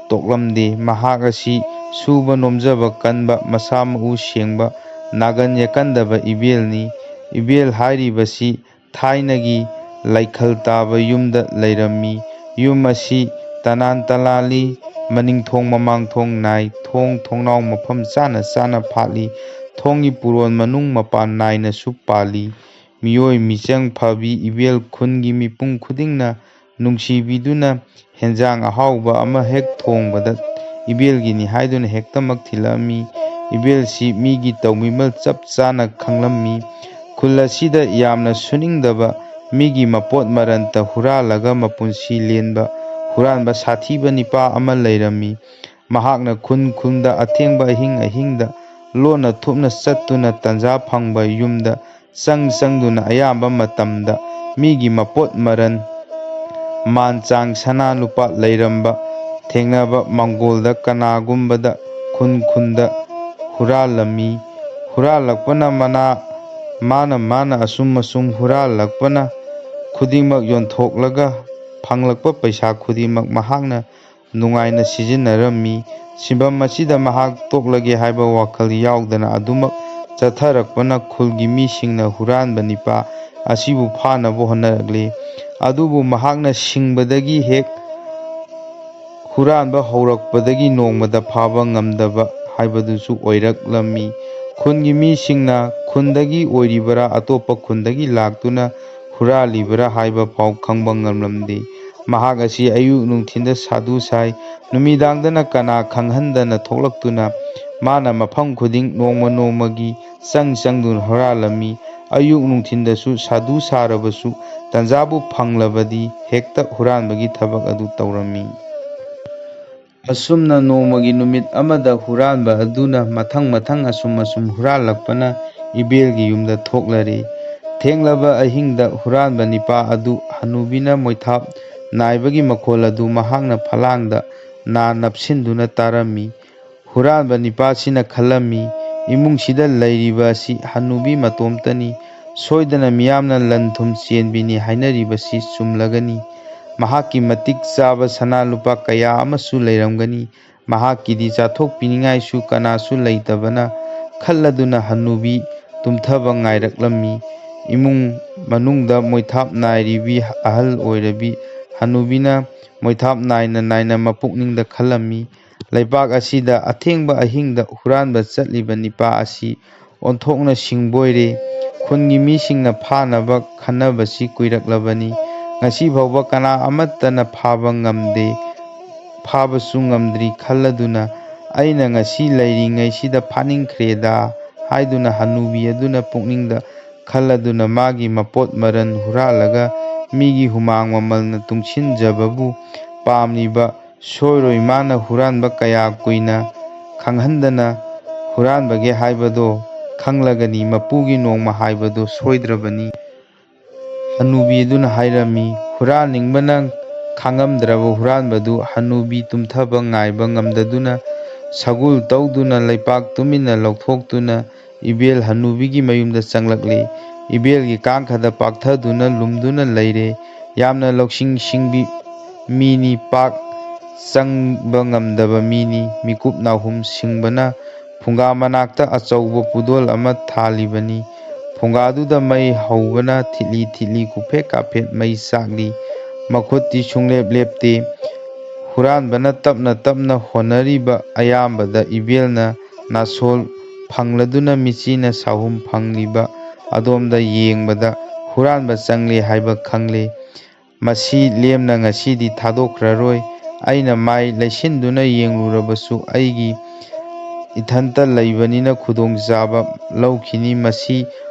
ꯇꯣꯛꯂꯝꯗꯦ꯫ ꯃꯍꯥꯛ ꯑꯁꯤ ꯁꯨꯕ ꯅꯣꯝꯖꯕ ꯀꯟꯕ, ꯃꯁꯥ ꯃꯎ ꯁꯦꯡꯕ, ꯅꯥꯒꯟ ꯌꯦꯀꯟꯗꯕ ꯏꯕꯦꯜꯅꯤ꯫ ꯏꯕꯦꯜ ꯍꯥꯏꯔꯤꯕꯁꯤ ꯊꯥꯏꯅꯒꯤ ꯂꯩꯈꯜ ꯇꯥꯕ ꯌꯨꯝꯗ ꯂꯩꯔꯝꯃꯤ꯫ ꯌꯨꯝ ꯑꯁꯤ ꯇꯅꯥꯟ ꯇꯂꯥꯜꯂꯤ, ꯃꯅꯤꯡ ꯊꯣꯡ ꯃꯃꯥꯡ ꯊꯣꯡ ꯅꯥꯏ, ꯊꯣꯡ ꯊꯣꯡꯅꯥꯎ ꯃꯐꯝ ꯆꯥꯅ ꯆꯥꯅ ꯐꯥꯠꯂꯤ, ꯊꯣꯡꯒꯤ ꯄꯨꯔꯣꯟ ꯃꯅꯨꯡ ꯃꯄꯥꯟ ꯅꯥꯏꯅꯁꯨ ꯄꯥꯜꯂꯤ꯫ ꯃꯤꯑꯣꯏ ꯃꯤꯆꯪ ꯐꯕꯤ ꯏꯕꯦꯜ ꯈꯨꯟꯒꯤ ꯃꯤꯄꯨꯝ ꯈꯨꯗꯤꯡꯅ ꯅꯨꯡꯁꯤꯕꯤꯗꯨꯅ ꯍꯦꯟꯖꯥꯡ ꯑꯍꯥꯎꯕ ꯑꯃ ꯍꯦꯛ ꯊꯣꯡꯕꯗ ꯏꯕꯦꯜꯒꯤꯅꯤ ꯍꯥꯏꯗꯨꯅ ꯍꯦꯛꯇꯃꯛ ꯊꯤꯜꯂꯛꯑꯝꯃꯤ꯫ ꯏꯕꯦꯜꯁꯤ ꯃꯤꯒꯤ ꯇꯧꯃꯤꯃꯜ ꯆꯞ ꯆꯥꯅ ꯈꯪꯂꯝꯃꯤ꯫ ꯈꯨꯜ ꯑꯁꯤꯗ ꯌꯥꯝꯅ ꯁꯨꯅꯤꯡꯗꯕ, ꯃꯤꯒꯤ ꯃꯄꯣꯠ ꯃꯔꯟꯇ ꯍꯨꯔꯥꯜꯂꯒ ꯃꯄꯨꯟꯁꯤ ꯂꯦꯟꯕ ꯍꯨꯔꯥꯟꯕ ꯁꯥꯊꯤꯕ ꯅꯤꯄꯥ ꯑꯃ ꯂꯩꯔꯝꯃꯤ꯫ ꯃꯍꯥꯛꯅ ꯈꯨꯟ ꯈꯨꯟꯗ ꯑꯊꯦꯡꯕ ꯑꯍꯤꯡ ꯑꯍꯤꯡꯗ ꯂꯣꯟꯅ ꯊꯨꯞꯅ ꯆꯠꯇꯨꯅ ꯇꯟꯖꯥ ꯐꯪꯕ ꯌꯨꯝꯗ ꯆꯪ ꯆꯪꯗꯨꯅ ꯑꯌꯥꯝꯕ ꯃꯇꯝꯗ ꯃꯤꯒꯤ ꯃꯄꯣꯠ ꯃꯔꯟ, ꯃꯥꯟ ꯆꯥꯡ, ꯁꯅꯥ ꯂꯨꯄꯥ ꯂꯩꯔꯝꯕ ꯊꯦꯡꯅꯕ ꯃꯪꯒꯣꯜꯗ ꯀꯅꯥꯒꯨꯝꯕꯗ ꯈꯨꯟ ꯈꯨꯟꯗ ꯍꯨꯔꯥꯜꯂꯝꯃꯤ꯫ ꯍꯨꯔꯥꯜꯂꯛꯄꯅ ꯃꯅꯥ ꯃꯥꯅ ꯃꯥꯅ ꯑꯁꯨꯝ ꯑꯁꯨꯝ ꯍꯨꯔꯥꯜꯂꯛꯄꯅ ꯈꯨꯗꯤꯡꯃꯛ ꯌꯣꯟꯊꯣꯛꯂꯒ ꯐꯪꯂꯛꯄ ꯄꯩꯁꯥ ꯈꯨꯗꯤꯡꯃꯛ ꯃꯍꯥꯛꯅ ꯅꯨꯡꯉꯥꯏꯅ ꯁꯤꯖꯤꯟꯅꯔꯝꯃꯤ꯫ ꯁꯤꯟꯐꯝ ꯑꯁꯤꯗ ꯃꯍꯥꯛ ꯇꯣꯛꯂꯒꯦ ꯍꯥꯏꯕ ꯋꯥꯈꯜ ꯌꯥꯎꯗꯅ ꯑꯗꯨꯃꯛ ꯆꯠꯊꯔꯛꯄꯅ ꯈꯨꯜꯒꯤ ꯃꯤꯁꯤꯡꯅ ꯍꯨꯔꯥꯟꯕ ꯅꯤꯄꯥ ꯑꯁꯤꯕꯨ ꯐꯥꯅꯕ ꯍꯣꯠꯅꯔꯛꯂꯤ꯫ ꯑꯗꯨꯕꯨ ꯃꯍꯥꯛꯅ ꯁꯤꯡꯕꯗꯒꯤ ꯍꯦꯛ ꯍꯨꯔꯥꯟꯕ ꯍꯧꯔꯛꯄꯗꯒꯤ ꯅꯣꯡꯃꯗ ꯐꯥꯕ ꯉꯝꯗꯕ ꯍꯥꯏꯕꯗꯨꯁꯨ ꯑꯣꯏꯔꯛꯂꯝꯃꯤ꯫ ꯈꯨꯟꯒꯤ ꯃꯤꯁꯤꯡꯅ ꯈꯨꯟꯗꯒꯤ ꯑꯣꯏꯔꯤꯕꯔꯥ, ꯑꯇꯣꯞꯄ ꯈꯨꯟꯗꯒꯤ ꯂꯥꯛꯇꯨꯅ ꯍꯨꯔꯥꯜꯂꯤꯕꯔꯥ ꯍꯥꯏꯕ ꯐꯥꯎ ꯈꯪꯕ ꯉꯝꯂꯝꯗꯦ꯫ ꯃꯍꯥꯛ ꯑꯁꯤ ꯑꯌꯨꯛ ꯅꯨꯡꯊꯤꯟꯗ ꯁꯥꯗꯨ ꯁꯥꯏ, ꯅꯨꯃꯤꯗꯥꯡꯗꯅ ꯀꯅꯥ ꯈꯪꯍꯟꯗꯅ ꯊꯣꯛꯂꯛꯇꯨꯅ ꯃꯥꯅ ꯃꯐꯝ ꯈꯨꯗꯤꯡ ꯅꯣꯡꯃ ꯅꯣꯡꯃꯒꯤ ꯆꯪ ꯆꯪꯗꯨꯅ ꯍꯨꯔꯥꯜꯂꯝꯃꯤ꯫ ꯑꯌꯨꯛ ꯅꯨꯡꯊꯤꯟꯗꯁꯨ ꯁꯥꯗꯨ ꯁꯥꯔꯕꯁꯨ ꯇꯟꯖꯥꯕꯨ ꯐꯪꯂꯕꯗꯤ ꯍꯦꯛꯇ ꯍꯨꯔꯥꯟꯕꯒꯤ ꯊꯕꯛ ꯑꯗꯨ ꯇꯧꯔꯝꯃꯤ꯫ ꯑꯁꯨꯝꯅ ꯅꯣꯡꯃꯒꯤ ꯅꯨꯃꯤꯠ ꯑꯃꯗ ꯍꯨꯔꯥꯟꯕ ꯑꯗꯨꯅ ꯃꯊꯪ ꯃꯊꯪ ꯑꯁꯨꯝ ꯑꯁꯨꯝ ꯍꯨꯔꯥꯜꯂꯛꯄꯅ ꯏꯕꯦꯜꯒꯤ ꯌꯨꯝꯗ ꯊꯣꯛꯂꯔꯦ꯫ ꯊꯦꯡꯂꯕ ꯑꯍꯤꯡꯗ ꯍꯨꯔꯥꯟꯕ ꯅꯤꯄꯥ ꯑꯗꯨ ꯍꯅꯨꯕꯤꯅ ꯃꯣꯏꯊꯥꯞ ꯅꯥꯏꯕꯒꯤ ꯃꯈꯣꯜ ꯑꯗꯨ ꯃꯍꯥꯛꯅ ꯐꯂꯥꯡꯗ ꯅꯥ ꯅꯞꯁꯤꯟꯗꯨꯅ ꯇꯥꯔꯝꯃꯤ꯫ ꯍꯨꯔꯥꯟꯕ ꯅꯤꯄꯥꯁꯤꯅ ꯈꯜꯂꯝꯃꯤ, "ꯏꯃꯨꯡꯁꯤꯗ ꯂꯩꯔꯤꯕ ꯑꯁꯤ ꯍꯅꯨꯕꯤ ꯃꯇꯣꯝꯇꯅꯤ꯫ ꯁꯣꯏꯗꯅ ꯃꯤꯌꯥꯝꯅ ꯂꯟ ꯊꯨꯝ ꯆꯦꯟꯕꯤꯅꯤ ꯍꯥꯏꯅꯔꯤꯕꯁꯤ ꯆꯨꯝꯂꯒꯅꯤ꯫ ꯃꯍꯥꯛꯀꯤ ꯃꯇꯤꯛ ꯆꯥꯕ ꯁꯅꯥ ꯂꯨꯄꯥ ꯀꯌꯥ ꯑꯃꯁꯨ ꯂꯩꯔꯝꯒꯅꯤ꯫ ꯃꯍꯥꯛꯀꯤꯗꯤ ꯆꯥꯊꯣꯛꯄꯤꯅꯤꯡꯉꯥꯏꯁꯨ ꯀꯅꯥꯁꯨ ꯂꯩꯇꯕꯅ" ꯈꯜꯂꯗꯨꯅ ꯍꯅꯨꯕꯤ ꯇꯨꯝꯊꯕ ꯉꯥꯏꯔꯛꯂꯝꯃꯤ꯫ ꯏꯃꯨꯡ ꯃꯅꯨꯡꯗ ꯃꯣꯏꯊꯥꯞ ꯅꯥꯏꯔꯤꯕꯤ ꯑꯍꯜ ꯑꯣꯏꯔꯕꯤ ꯍꯅꯨꯕꯤꯅ ꯃꯣꯏꯊꯥꯞ ꯅꯥꯏꯅ ꯅꯥꯏꯅ ꯃꯄꯨꯛꯅꯤꯡꯗ ꯈꯜꯂꯝꯃꯤ, "ꯂꯩꯕꯥꯛ ꯑꯁꯤꯗ ꯑꯊꯦꯡꯕ ꯑꯍꯤꯡꯗ ꯍꯨꯔꯥꯟꯕ ꯆꯠꯂꯤꯕ ꯅꯤꯄꯥ ꯑꯁꯤ ꯑꯣꯟꯊꯣꯛꯅ ꯁꯤꯡꯕꯣꯏꯔꯦ꯫ ꯈꯨꯟꯒꯤ ꯃꯤꯁꯤꯡꯅ ꯐꯥꯅꯕ ꯈꯟꯅꯕꯁꯤ ꯀꯨꯏꯔꯛꯂꯕꯅꯤ꯫ ꯉꯁꯤ ꯐꯥꯎꯕ ꯀꯅꯥ ꯑꯃꯠꯇꯅ ꯐꯥꯕ ꯉꯝꯗꯦ, ꯐꯥꯕꯁꯨ ꯉꯝꯗ꯭ꯔꯤ ꯈꯜꯂꯗꯨꯅ ꯑꯩꯅ ꯉꯁꯤ ꯂꯩꯔꯤꯉꯩꯁꯤꯗ ꯐꯥꯅꯤꯡꯈ꯭ꯔꯦꯗ" ꯍꯥꯏꯗꯨꯅ ꯍꯅꯨꯕꯤ ꯑꯗꯨꯅ ꯄꯨꯛꯅꯤꯡꯗ ꯈꯜꯂꯗꯨꯅ ꯃꯥꯒꯤ ꯃꯄꯣꯠ ꯃꯔꯟ ꯍꯨꯔꯥꯜꯂꯒ ꯃꯤꯒꯤ ꯍꯨꯃꯥꯡ ꯃꯃꯜꯅ ꯇꯨꯡꯁꯤꯟꯖꯕꯕꯨ ꯄꯥꯝꯂꯤꯕ ꯁꯣꯏꯔꯣꯏ꯫ ꯃꯥꯅ ꯍꯨꯔꯥꯟꯕ ꯀꯌꯥ ꯀꯨꯏꯅ ꯈꯪꯍꯟꯗꯅ ꯍꯨꯔꯥꯟꯕꯒꯦ ꯍꯥꯏꯕꯗꯣ ꯈꯪꯂꯒꯅꯤ꯫ ꯃꯄꯨꯒꯤ ꯅꯣꯡꯃ ꯍꯥꯏꯕꯗꯣ ꯁꯣꯏꯗ꯭ꯔꯕꯅꯤ꯫ ꯍꯅꯨꯕꯤ ꯑꯗꯨꯅ ꯍꯥꯏꯔꯝꯃꯤ꯫ ꯍꯨꯔꯥꯟꯅꯤꯡꯕꯅ ꯈꯥꯡꯉꯝꯗ꯭ꯔꯕ ꯍꯨꯔꯥꯟꯕꯗꯨ ꯍꯅꯨꯕꯤ ꯇꯨꯝꯊꯕ ꯉꯥꯏꯕ ꯉꯝꯗꯗꯨꯅ ꯁꯒꯨꯜ ꯇꯧꯗꯨꯅ ꯂꯩꯄꯥꯛ ꯇꯨꯃꯤꯟꯅ ꯂꯧꯊꯣꯛꯇꯨꯅ ꯏꯕꯦꯜ ꯍꯅꯨꯕꯤꯒꯤ ꯃꯌꯨꯝꯗ ꯆꯪꯂꯛꯂꯦ꯫ ꯏꯕꯦꯜꯒꯤ ꯀꯥꯡꯈꯗ ꯄꯥꯛꯊꯗꯨꯅ ꯂꯨꯝꯗꯨꯅ ꯂꯩꯔꯦ꯫ ꯌꯥꯝꯅ ꯂꯧꯁꯤꯡ ꯁꯤꯡꯕꯤ ꯃꯤꯅꯤ꯫ ꯄꯥꯛ ꯆꯪꯕ ꯉꯝꯗꯕ ꯃꯤꯅꯤ꯫ ꯃꯤꯀꯨꯞ ꯅꯥꯍꯨꯝ ꯁꯤꯡꯕꯅ ꯐꯨꯡꯒꯥ ꯃꯅꯥꯛꯇ ꯑꯆꯧꯕ ꯄꯨꯗꯣꯜ ꯑꯃ ꯊꯥꯜꯂꯤꯕꯅꯤ꯫ ꯐꯨꯡꯒꯥꯗꯨꯗ ꯃꯩ ꯍꯧꯕꯅ ꯊꯤꯠꯂꯤ ꯊꯤꯠꯂꯤ ꯀꯨꯐꯦꯠ ꯀꯥꯐꯦꯠ ꯃꯩ ꯆꯥꯛꯂꯤ꯫ ꯃꯈꯨꯠꯇꯤ ꯁꯨꯡꯂꯦꯞ ꯂꯦꯞꯇꯦ꯫ ꯍꯨꯔꯥꯟꯕꯅ ꯇꯞꯅ ꯇꯞꯅ ꯍꯣꯠꯅꯔꯤꯕ ꯑꯌꯥꯝꯕꯗ ꯏꯕꯦꯜꯅ ꯅꯥꯁꯣꯜ ꯐꯪꯂꯗꯨꯅ ꯃꯤꯆꯤꯅ ꯁꯥꯍꯨꯝ ꯐꯪꯂꯤꯕ ꯑꯗꯣꯝꯗ ꯌꯦꯡꯕꯗ ꯍꯨꯔꯥꯟꯕ ꯆꯪꯂꯦ ꯍꯥꯏꯕ ꯈꯪꯂꯦ꯫ ꯃꯁꯤ ꯂꯦꯝꯅ ꯉꯁꯤꯗꯤ ꯊꯥꯗꯣꯛꯈ꯭ꯔꯔꯣꯏ꯫ ꯑꯩꯅ ꯃꯥꯏ ꯂꯩꯁꯤꯟꯗꯨꯅ ꯌꯦꯡꯂꯨꯔꯕꯁꯨ ꯑꯩꯒꯤ ꯏꯊꯟꯇ ꯂꯩꯕꯅꯤꯅ ꯈꯨꯗꯣꯡꯆꯥꯕ ꯂꯧꯈꯤꯅꯤ꯫ ꯃꯁꯤ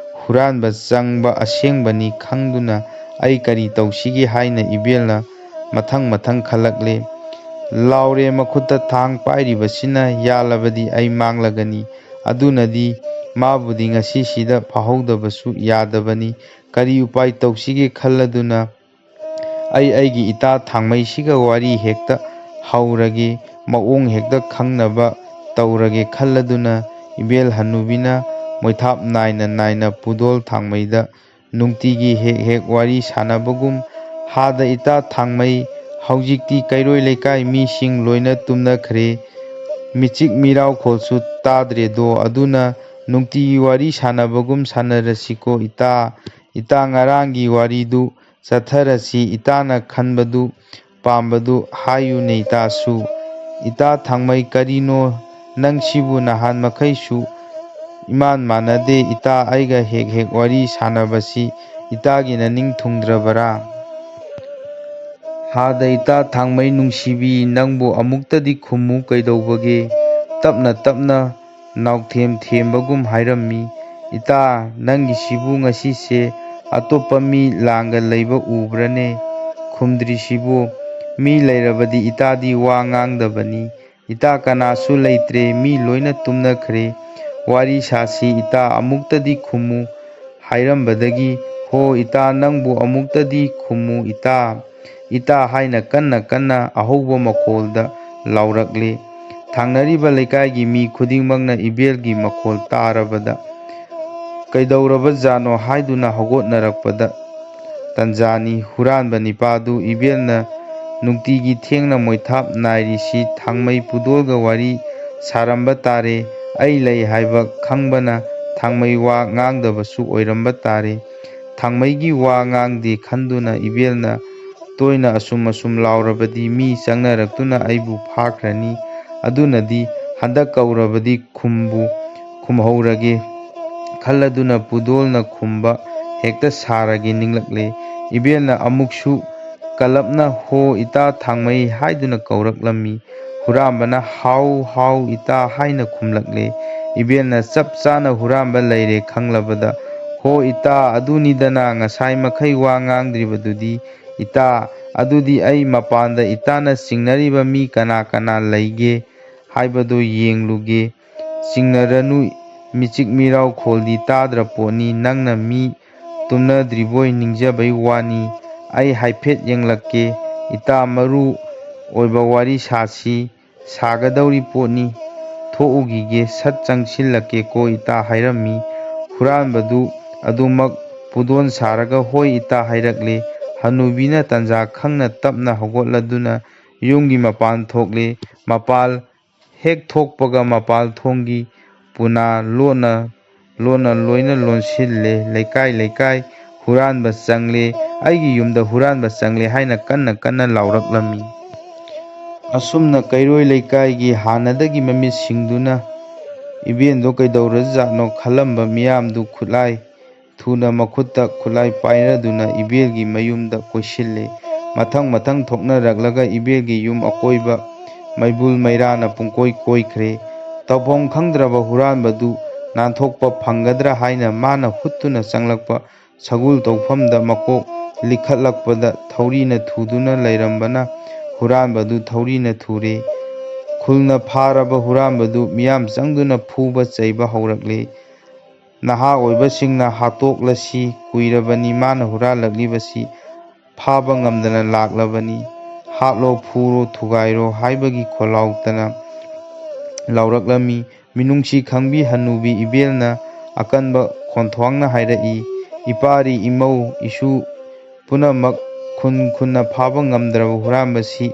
ꯍꯨꯔꯥꯟꯕ ꯆꯪꯕ ꯑꯁꯦꯡꯕꯅꯤ ꯈꯪꯗꯨꯅ ꯑꯩ ꯀꯔꯤ ꯇꯧꯁꯤꯒꯦ ꯍꯥꯏꯅ ꯏꯕꯦꯜꯅ ꯃꯊꯪ ꯃꯊꯪ ꯈꯜꯂꯛꯂꯦ꯫ ꯂꯥꯎꯔꯦ ꯃꯈꯨꯠꯇ ꯊꯥꯡ ꯄꯥꯏꯔꯤꯕꯁꯤꯅ ꯌꯥꯜꯂꯕꯗꯤ ꯑꯩ ꯃꯥꯡꯂꯒꯅꯤ꯫ ꯑꯗꯨꯅꯗꯤ ꯃꯥꯕꯨꯗꯤ ꯉꯁꯤꯁꯤꯗ ꯐꯥꯍꯧꯗꯕꯁꯨ ꯌꯥꯗꯕꯅꯤ꯫ ꯀꯔꯤ ꯎꯄꯥꯏ ꯇꯧꯁꯤꯒꯦ ꯈꯜꯂꯗꯨꯅ ꯑꯩ ꯑꯩꯒꯤ ꯏꯇꯥ ꯊꯥꯡꯃꯩꯁꯤꯒ ꯋꯥꯔꯤ ꯍꯦꯛꯇ ꯍꯧꯔꯒꯦ, ꯃꯑꯣꯡ ꯍꯦꯛꯇ ꯈꯪꯅꯕ ꯇꯧꯔꯒꯦ ꯈꯜꯂꯗꯨꯅ ꯏꯕꯦꯜ ꯍꯅꯨꯕꯤꯅ ꯃꯣꯏꯊꯥꯞ ꯅꯥꯏꯅ ꯅꯥꯏꯅ ꯄꯨꯗꯣꯜ ꯊꯥꯡꯃꯩꯗ ꯅꯨꯡꯇꯤꯒꯤ ꯍꯦꯛ ꯍꯦꯛ ꯋꯥꯔꯤ ꯁꯥꯟꯅꯕꯒꯨꯝ, "ꯍꯥꯗ ꯏꯇꯥ ꯊꯥꯡꯃꯩ, ꯍꯧꯖꯤꯛꯇꯤ ꯀꯩꯔꯣꯏ ꯂꯩꯀꯥꯏ ꯃꯤꯁꯤꯡ ꯂꯣꯏꯅ ꯇꯨꯝꯅꯈ꯭ꯔꯦ꯫ ꯃꯤꯆꯤꯛ ꯃꯤꯔꯥꯎꯈꯣꯜꯁꯨ ꯇꯥꯗ꯭ꯔꯦꯗꯣ꯫ ꯑꯗꯨꯅ ꯅꯨꯡꯇꯤꯒꯤ ꯋꯥꯔꯤ ꯁꯥꯟꯅꯕꯒꯨꯝ ꯁꯥꯟꯅꯔꯁꯤꯀꯣ ꯏꯇꯥ꯫ ꯏꯇꯥ ꯉꯔꯥꯡꯒꯤ ꯋꯥꯔꯤꯗꯨ ꯆꯠꯊꯔꯁꯤ꯫ ꯏꯇꯥꯅ ꯈꯟꯕꯗꯨ ꯄꯥꯝꯕꯗꯨ ꯍꯥꯏꯌꯨꯅꯦ ꯏꯇꯥꯁꯨ꯫" "ꯏꯇꯥ ꯊꯥꯡꯃꯩ, ꯀꯔꯤꯅꯣ ꯅꯪꯁꯤꯕꯨ? ꯅꯍꯥꯟ ꯃꯈꯩꯁꯨ ꯏꯃꯥꯟ ꯃꯥꯟꯅꯗꯦ꯫ ꯏꯇꯥ ꯑꯩꯒ ꯍꯦꯛ ꯍꯦꯛ ꯋꯥꯔꯤ ꯁꯥꯟꯅꯕꯁꯤ ꯏꯇꯥꯒꯤ ꯅꯅꯤꯡ ꯊꯨꯡꯗ꯭ꯔꯕꯔꯥ?" "ꯍꯥꯗ ꯏꯇꯥ ꯊꯥꯡꯃꯩ ꯅꯨꯡꯁꯤꯕꯤ, ꯅꯪꯕꯨ ꯑꯃꯨꯛꯇꯗꯤ ꯈꯨꯝꯃꯨ ꯀꯩꯗꯧꯕꯒꯦ?" ꯇꯞꯅ ꯇꯞꯅ ꯅꯥꯎꯊꯦꯝ ꯊꯦꯝꯕꯒꯨꯝ ꯍꯥꯏꯔꯝꯃꯤ꯫ "ꯏꯇꯥ, ꯅꯪꯒꯤꯁꯤꯕꯨ ꯉꯁꯤꯁꯦ ꯑꯇꯣꯞꯄ ꯃꯤ ꯂꯥꯡꯒ ꯂꯩꯕ ꯎꯕ꯭ꯔꯅꯦ? ꯈꯨꯝꯗ꯭ꯔꯤꯁꯤꯕꯨ? ꯃꯤ ꯂꯩꯔꯕꯗꯤ ꯏꯇꯥꯗꯤ ꯋꯥ ꯉꯥꯡꯗꯕꯅꯤ꯫ ꯏꯇꯥ, ꯀꯅꯥꯁꯨ ꯂꯩꯇ꯭ꯔꯦ, ꯃꯤ ꯂꯣꯏꯅ ꯇꯨꯝꯅꯈ꯭ꯔꯦ꯫ ꯋꯥꯔꯤ ꯁꯥꯁꯤ ꯏꯇꯥ, ꯑꯃꯨꯛꯇꯗꯤ ꯈꯨꯝꯃꯨ" ꯍꯥꯏꯔꯝꯕꯗꯒꯤ, "ꯍꯣ ꯏꯇꯥ, ꯅꯪꯕꯨ ꯑꯃꯨꯛꯇꯗꯤ ꯈꯨꯝꯃꯨ ꯏꯇꯥ, ꯏꯇꯥ" ꯍꯥꯏꯅ ꯀꯟꯅ ꯀꯟꯅ ꯑꯍꯧꯕ ꯃꯈꯣꯜꯗ ꯂꯥꯎꯔꯛꯂꯦ꯫ ꯊꯪꯅꯔꯤꯕ ꯂꯩꯀꯥꯏꯒꯤ ꯃꯤ ꯈꯨꯗꯤꯡꯃꯛꯅ ꯏꯕꯦꯜꯒꯤ ꯃꯈꯣꯜ ꯇꯥꯔꯕꯗ ꯀꯩꯗꯧꯔꯕꯖꯥꯠꯅꯣ ꯍꯥꯏꯗꯨꯅ ꯍꯧꯒꯠꯅꯔꯛꯄꯗ ꯇꯟꯖꯥꯅꯤ꯫ ꯍꯨꯔꯥꯟꯕ ꯅꯤꯄꯥꯗꯨ ꯏꯕꯦꯜꯅ ꯅꯨꯡꯇꯤꯒꯤ ꯊꯦꯡꯅ ꯃꯣꯏꯊꯥꯞ ꯅꯥꯏꯔꯤꯁꯤ ꯊꯥꯡꯃꯩ ꯄꯨꯗꯣꯜꯒ ꯋꯥꯔꯤ ꯁꯥꯔꯝꯕ ꯇꯥꯔꯦ꯫ ꯑꯩ ꯂꯩ ꯍꯥꯏꯕ ꯈꯪꯕꯅ ꯊꯥꯡꯃꯩ ꯋꯥ ꯉꯥꯡꯗꯕꯁꯨ ꯑꯣꯏꯔꯝꯕ ꯇꯥꯔꯦ꯫ ꯊꯥꯡꯃꯩꯒꯤ ꯋꯥ ꯉꯥꯡꯗꯦ ꯈꯟꯗꯨꯅ ꯏꯕꯦꯜꯅ ꯇꯣꯏꯅ ꯑꯁꯨꯝ ꯑꯁꯨꯝ ꯂꯥꯎꯔꯕꯗꯤ ꯃꯤ ꯆꯪꯅꯔꯛꯇꯨꯅ ꯑꯩꯕꯨ ꯐꯥꯈ꯭ꯔꯅꯤ꯫ ꯑꯗꯨꯅꯗꯤ ꯍꯟꯗꯛ ꯀꯧꯔꯕꯗꯤ ꯈꯨꯝꯕꯨ ꯈꯨꯝꯍꯧꯔꯒꯦ ꯈꯜꯂꯗꯨꯅ ꯄꯨꯗꯣꯜꯅ ꯈꯨꯝꯕ ꯍꯦꯛꯇ ꯁꯥꯔꯒꯦ ꯅꯤꯡꯂꯛꯂꯦ꯫ ꯏꯕꯦꯜꯅ ꯑꯃꯨꯛꯁꯨ ꯀꯜꯂꯞꯅ "ꯍꯣ ꯏꯇꯥ ꯊꯥꯡꯃꯩ" ꯍꯥꯏꯗꯨꯅ ꯀꯧꯔꯛꯂꯝꯃꯤ꯫ ꯍꯨꯔꯥꯟꯕꯅ "ꯍꯥꯎ ꯍꯥꯎ ꯏꯇꯥ" ꯍꯥꯏꯅ ꯈꯨꯝꯂꯛꯂꯦ꯫ ꯏꯕꯦꯜꯅ ꯆꯞ ꯆꯥꯅ ꯍꯨꯔꯥꯟꯕ ꯂꯩꯔꯦ ꯈꯪꯂꯕꯗ, "ꯍꯣ ꯏꯇꯥ, ꯑꯗꯨꯅꯤꯗꯅ ꯉꯁꯥꯏ ꯃꯈꯩ ꯋꯥ ꯉꯥꯡꯗ꯭ꯔꯤꯕꯗꯨꯗꯤ꯫ ꯏꯇꯥ, ꯑꯗꯨꯗꯤ ꯑꯩ ꯃꯄꯥꯟꯗ ꯏꯇꯥꯅ ꯆꯤꯡꯅꯔꯤꯕ ꯃꯤ ꯀꯅꯥ ꯀꯅꯥ ꯂꯩꯒꯦ ꯍꯥꯏꯕꯗꯨ ꯌꯦꯡꯂꯨꯒꯦ꯫ ꯆꯤꯡꯅꯔꯅꯨ, ꯃꯤꯆꯤꯛ ꯃꯤꯔꯥꯎ ꯈꯣꯜꯗꯤ ꯇꯥꯗ꯭ꯔ ꯄꯣꯠꯅꯤ꯫ ꯅꯪꯅ ꯃꯤ ꯇꯨꯝꯅꯗ꯭ꯔꯤꯕꯣꯏ ꯅꯤꯡꯖꯕꯩ ꯋꯥꯅꯤ꯫ ꯑꯩ ꯍꯥꯏꯐꯦꯠ ꯌꯦꯡꯂꯛꯀꯦ꯫ ꯏꯇꯥ, ꯃꯔꯨ ꯑꯣꯏꯕ ꯋꯥꯔꯤ ꯁꯥꯁꯤ꯫ ꯁꯥꯒꯗꯧꯔꯤ ꯄꯣꯠꯅꯤ꯫ ꯊꯣꯛꯎꯈꯤꯒꯦ, ꯁꯠ ꯆꯪꯁꯤꯜꯂꯛꯀꯦꯀꯣ ꯏꯇꯥ" ꯍꯥꯏꯔꯝꯃꯤ꯫ ꯍꯨꯔꯥꯟꯕꯗꯨ ꯑꯗꯨꯃꯛ ꯄꯨꯗꯣꯟ ꯁꯥꯔꯒ "ꯍꯣꯏ ꯏꯇꯥ" ꯍꯥꯏꯔꯛꯂꯦ꯫ ꯍꯅꯨꯕꯤꯅ ꯇꯟꯖꯥ ꯈꯪꯅ ꯇꯞꯅ ꯍꯧꯒꯠꯂꯗꯨꯅ ꯌꯨꯝꯒꯤ ꯃꯄꯥꯟ ꯊꯣꯛꯂꯦ꯫ ꯃꯄꯥꯜ ꯍꯦꯛ ꯊꯣꯛꯄꯒ ꯃꯄꯥꯜ ꯊꯣꯡꯒꯤ ꯄꯨꯅꯥ ꯂꯣꯟꯅ ꯂꯣꯟꯅ ꯂꯣꯏꯅ ꯂꯣꯟꯁꯤꯜꯂꯦ꯫ "ꯂꯩꯀꯥꯏ ꯂꯩꯀꯥꯏ ꯍꯨꯔꯥꯟꯕ ꯆꯪꯂꯦ, ꯑꯩꯒꯤ ꯌꯨꯝꯗ ꯍꯨꯔꯥꯟꯕ ꯆꯪꯂꯦ" ꯍꯥꯏꯅ ꯀꯟꯅ ꯀꯟꯅ ꯂꯥꯎꯔꯛꯂꯝꯃꯤ꯫ ꯑꯁꯨꯝꯅ ꯀꯩꯔꯣꯏ ꯂꯩꯀꯥꯏꯒꯤ ꯍꯥꯟꯅꯗꯒꯤ ꯃꯃꯤꯠ ꯁꯤꯡꯗꯨꯅ ꯏꯕꯦꯟꯗꯣ ꯀꯩꯗꯧꯔꯖꯥꯠꯅꯣ ꯈꯜꯂꯝꯕ ꯃꯤꯌꯥꯝꯗꯨ ꯈꯨꯠꯂꯥꯏ ꯊꯨꯅ ꯃꯈꯨꯠꯇ ꯈꯨꯠꯂꯥꯏ ꯄꯥꯏꯔꯗꯨꯅ ꯏꯕꯦꯜꯒꯤ ꯃꯌꯨꯝꯗ ꯀꯣꯏꯁꯤꯜꯂꯦ꯫ ꯃꯊꯪ ꯃꯊꯪ ꯊꯣꯛꯅꯔꯛꯂꯒ ꯏꯕꯦꯜꯒꯤ ꯌꯨꯝ ꯑꯀꯣꯏꯕ ꯃꯩꯕꯨꯜ ꯃꯩꯔꯥꯅ ꯄꯨꯡꯀꯣꯏ ꯀꯣꯏꯈ꯭ꯔꯦ꯫ ꯇꯧꯐꯝ ꯈꯪꯗ꯭ꯔꯕ ꯍꯨꯔꯥꯟꯕꯗꯨ ꯅꯥꯟꯊꯣꯛꯄ ꯐꯪꯒꯗ꯭ꯔꯥ ꯍꯥꯏꯅ ꯃꯥꯅ ꯍꯨꯠꯇꯨꯅ ꯆꯪꯂꯛꯄ ꯁꯒꯨꯜ ꯇꯧꯐꯝꯗ ꯃꯀꯣꯛ ꯂꯤꯈꯠꯂꯛꯄꯗ ꯊꯧꯔꯤꯅ ꯊꯨꯗꯨꯅ ꯂꯩꯔꯝꯕꯅ ꯍꯨꯔꯥꯟꯕꯗꯨ ꯊꯧꯔꯤꯅ ꯊꯨꯔꯦ꯫ ꯈꯨꯜꯅ ꯐꯥꯔꯕ ꯍꯨꯔꯥꯟꯕꯗꯨ ꯃꯤꯌꯥꯝ ꯆꯪꯗꯨꯅ ꯐꯨꯕ ꯆꯩꯕ ꯍꯧꯔꯛꯂꯦ꯫ ꯅꯍꯥ ꯑꯣꯏꯕꯁꯤꯡꯅ "ꯍꯥꯠꯇꯣꯛꯂꯁꯤ, ꯀꯨꯏꯔꯕꯅꯤ ꯃꯥꯅ ꯍꯨꯔꯥꯜꯂꯛꯂꯤꯕꯁꯤ, ꯐꯥꯕ ꯉꯝꯗꯅ ꯂꯥꯛꯂꯕꯅꯤ, ꯍꯥꯠꯂꯣ, ꯐꯨꯔꯣ, ꯊꯨꯒꯥꯏꯔꯣ" ꯍꯥꯏꯕꯒꯤ ꯈꯣꯜꯂꯥꯎꯇꯅ ꯂꯥꯎꯔꯛꯂꯝꯃꯤ꯫ ꯃꯤꯅꯨꯡꯁꯤ ꯈꯪꯕꯤ ꯍꯅꯨꯕꯤ ꯏꯕꯦꯜꯅ ꯑꯀꯟꯕ ꯈꯣꯟꯊꯣꯡꯅ ꯍꯥꯏꯔꯛꯏ, "ꯏꯄꯥꯔꯤ ꯏꯃꯧ ꯏꯁꯨ ꯄꯨꯝꯅꯃꯛ ꯈꯨꯟ ꯈꯨꯟꯅ ꯐꯥꯕ ꯉꯝꯗ꯭ꯔꯕ ꯍꯨꯔꯥꯟꯕꯁꯤ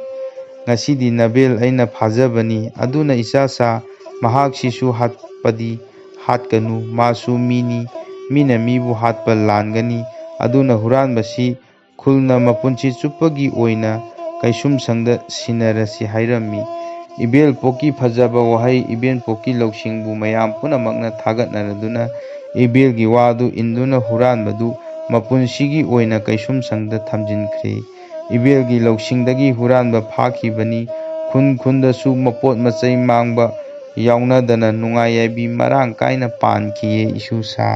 ꯉꯁꯤꯗꯤ ꯅꯕꯦꯜ ꯑꯩꯅ ꯐꯥꯖꯕꯅꯤ꯫ ꯑꯗꯨꯅ ꯏꯆꯥꯁꯥ ꯃꯍꯥꯛꯁꯤꯁꯨ ꯍꯥꯠꯄꯗꯤ ꯍꯥꯠꯀꯅꯨ, ꯃꯥꯁꯨ ꯃꯤꯅꯤ, ꯃꯤꯅ ꯃꯤꯕꯨ ꯍꯥꯠꯄ ꯂꯥꯟꯒꯅꯤ꯫ ꯑꯗꯨꯅ ꯍꯨꯔꯥꯟꯕꯁꯤ ꯈꯨꯜꯅ ꯃꯄꯨꯟꯁꯤ ꯆꯨꯞꯄꯒꯤ ꯑꯣꯏꯅ ꯀꯩꯁꯨꯝꯁꯪꯗ ꯁꯤꯟꯅꯔꯁꯤ ꯍꯥꯏꯔꯝꯃꯤ꯫ ꯏꯕꯦꯜ ꯄꯣꯛꯀꯤ ꯐꯖꯕ ꯋꯥꯍꯩ, ꯏꯕꯦꯜ ꯄꯣꯛꯀꯤ ꯂꯧꯁꯤꯡꯕꯨ ꯃꯌꯥꯝ ꯄꯨꯝꯅꯃꯛꯅ ꯊꯥꯒꯠꯅꯔꯗꯨꯅ ꯏꯕꯦꯜꯒꯤ ꯋꯥꯗꯨ ꯏꯟꯗꯨꯅ ꯍꯨꯔꯥꯟꯕꯗꯨ ꯃꯄꯨꯟꯁꯤꯒꯤ ꯑꯣꯏꯅ ꯀꯩꯁꯨꯝꯁꯪꯗ ꯊꯝꯖꯤꯟꯈ꯭ꯔꯦ꯫ ꯏꯕꯦꯜꯒꯤ ꯂꯧꯁꯤꯡꯗꯒꯤ ꯍꯨꯔꯥꯟꯕ ꯐꯥꯈꯤꯕꯅꯤ꯫ ꯈꯨꯟ ꯈꯨꯟꯗꯁꯨ ꯃꯄꯣꯠ ꯃꯆꯩ ꯃꯥꯡꯕ ꯌꯥꯎꯅꯗꯅ ꯅꯨꯡꯉꯥꯏ ꯌꯥꯏꯕꯤ ꯃꯔꯥꯡ ꯀꯥꯏꯅ ꯄꯥꯟꯈꯤꯌꯦ ꯏꯁꯨꯁꯥ꯫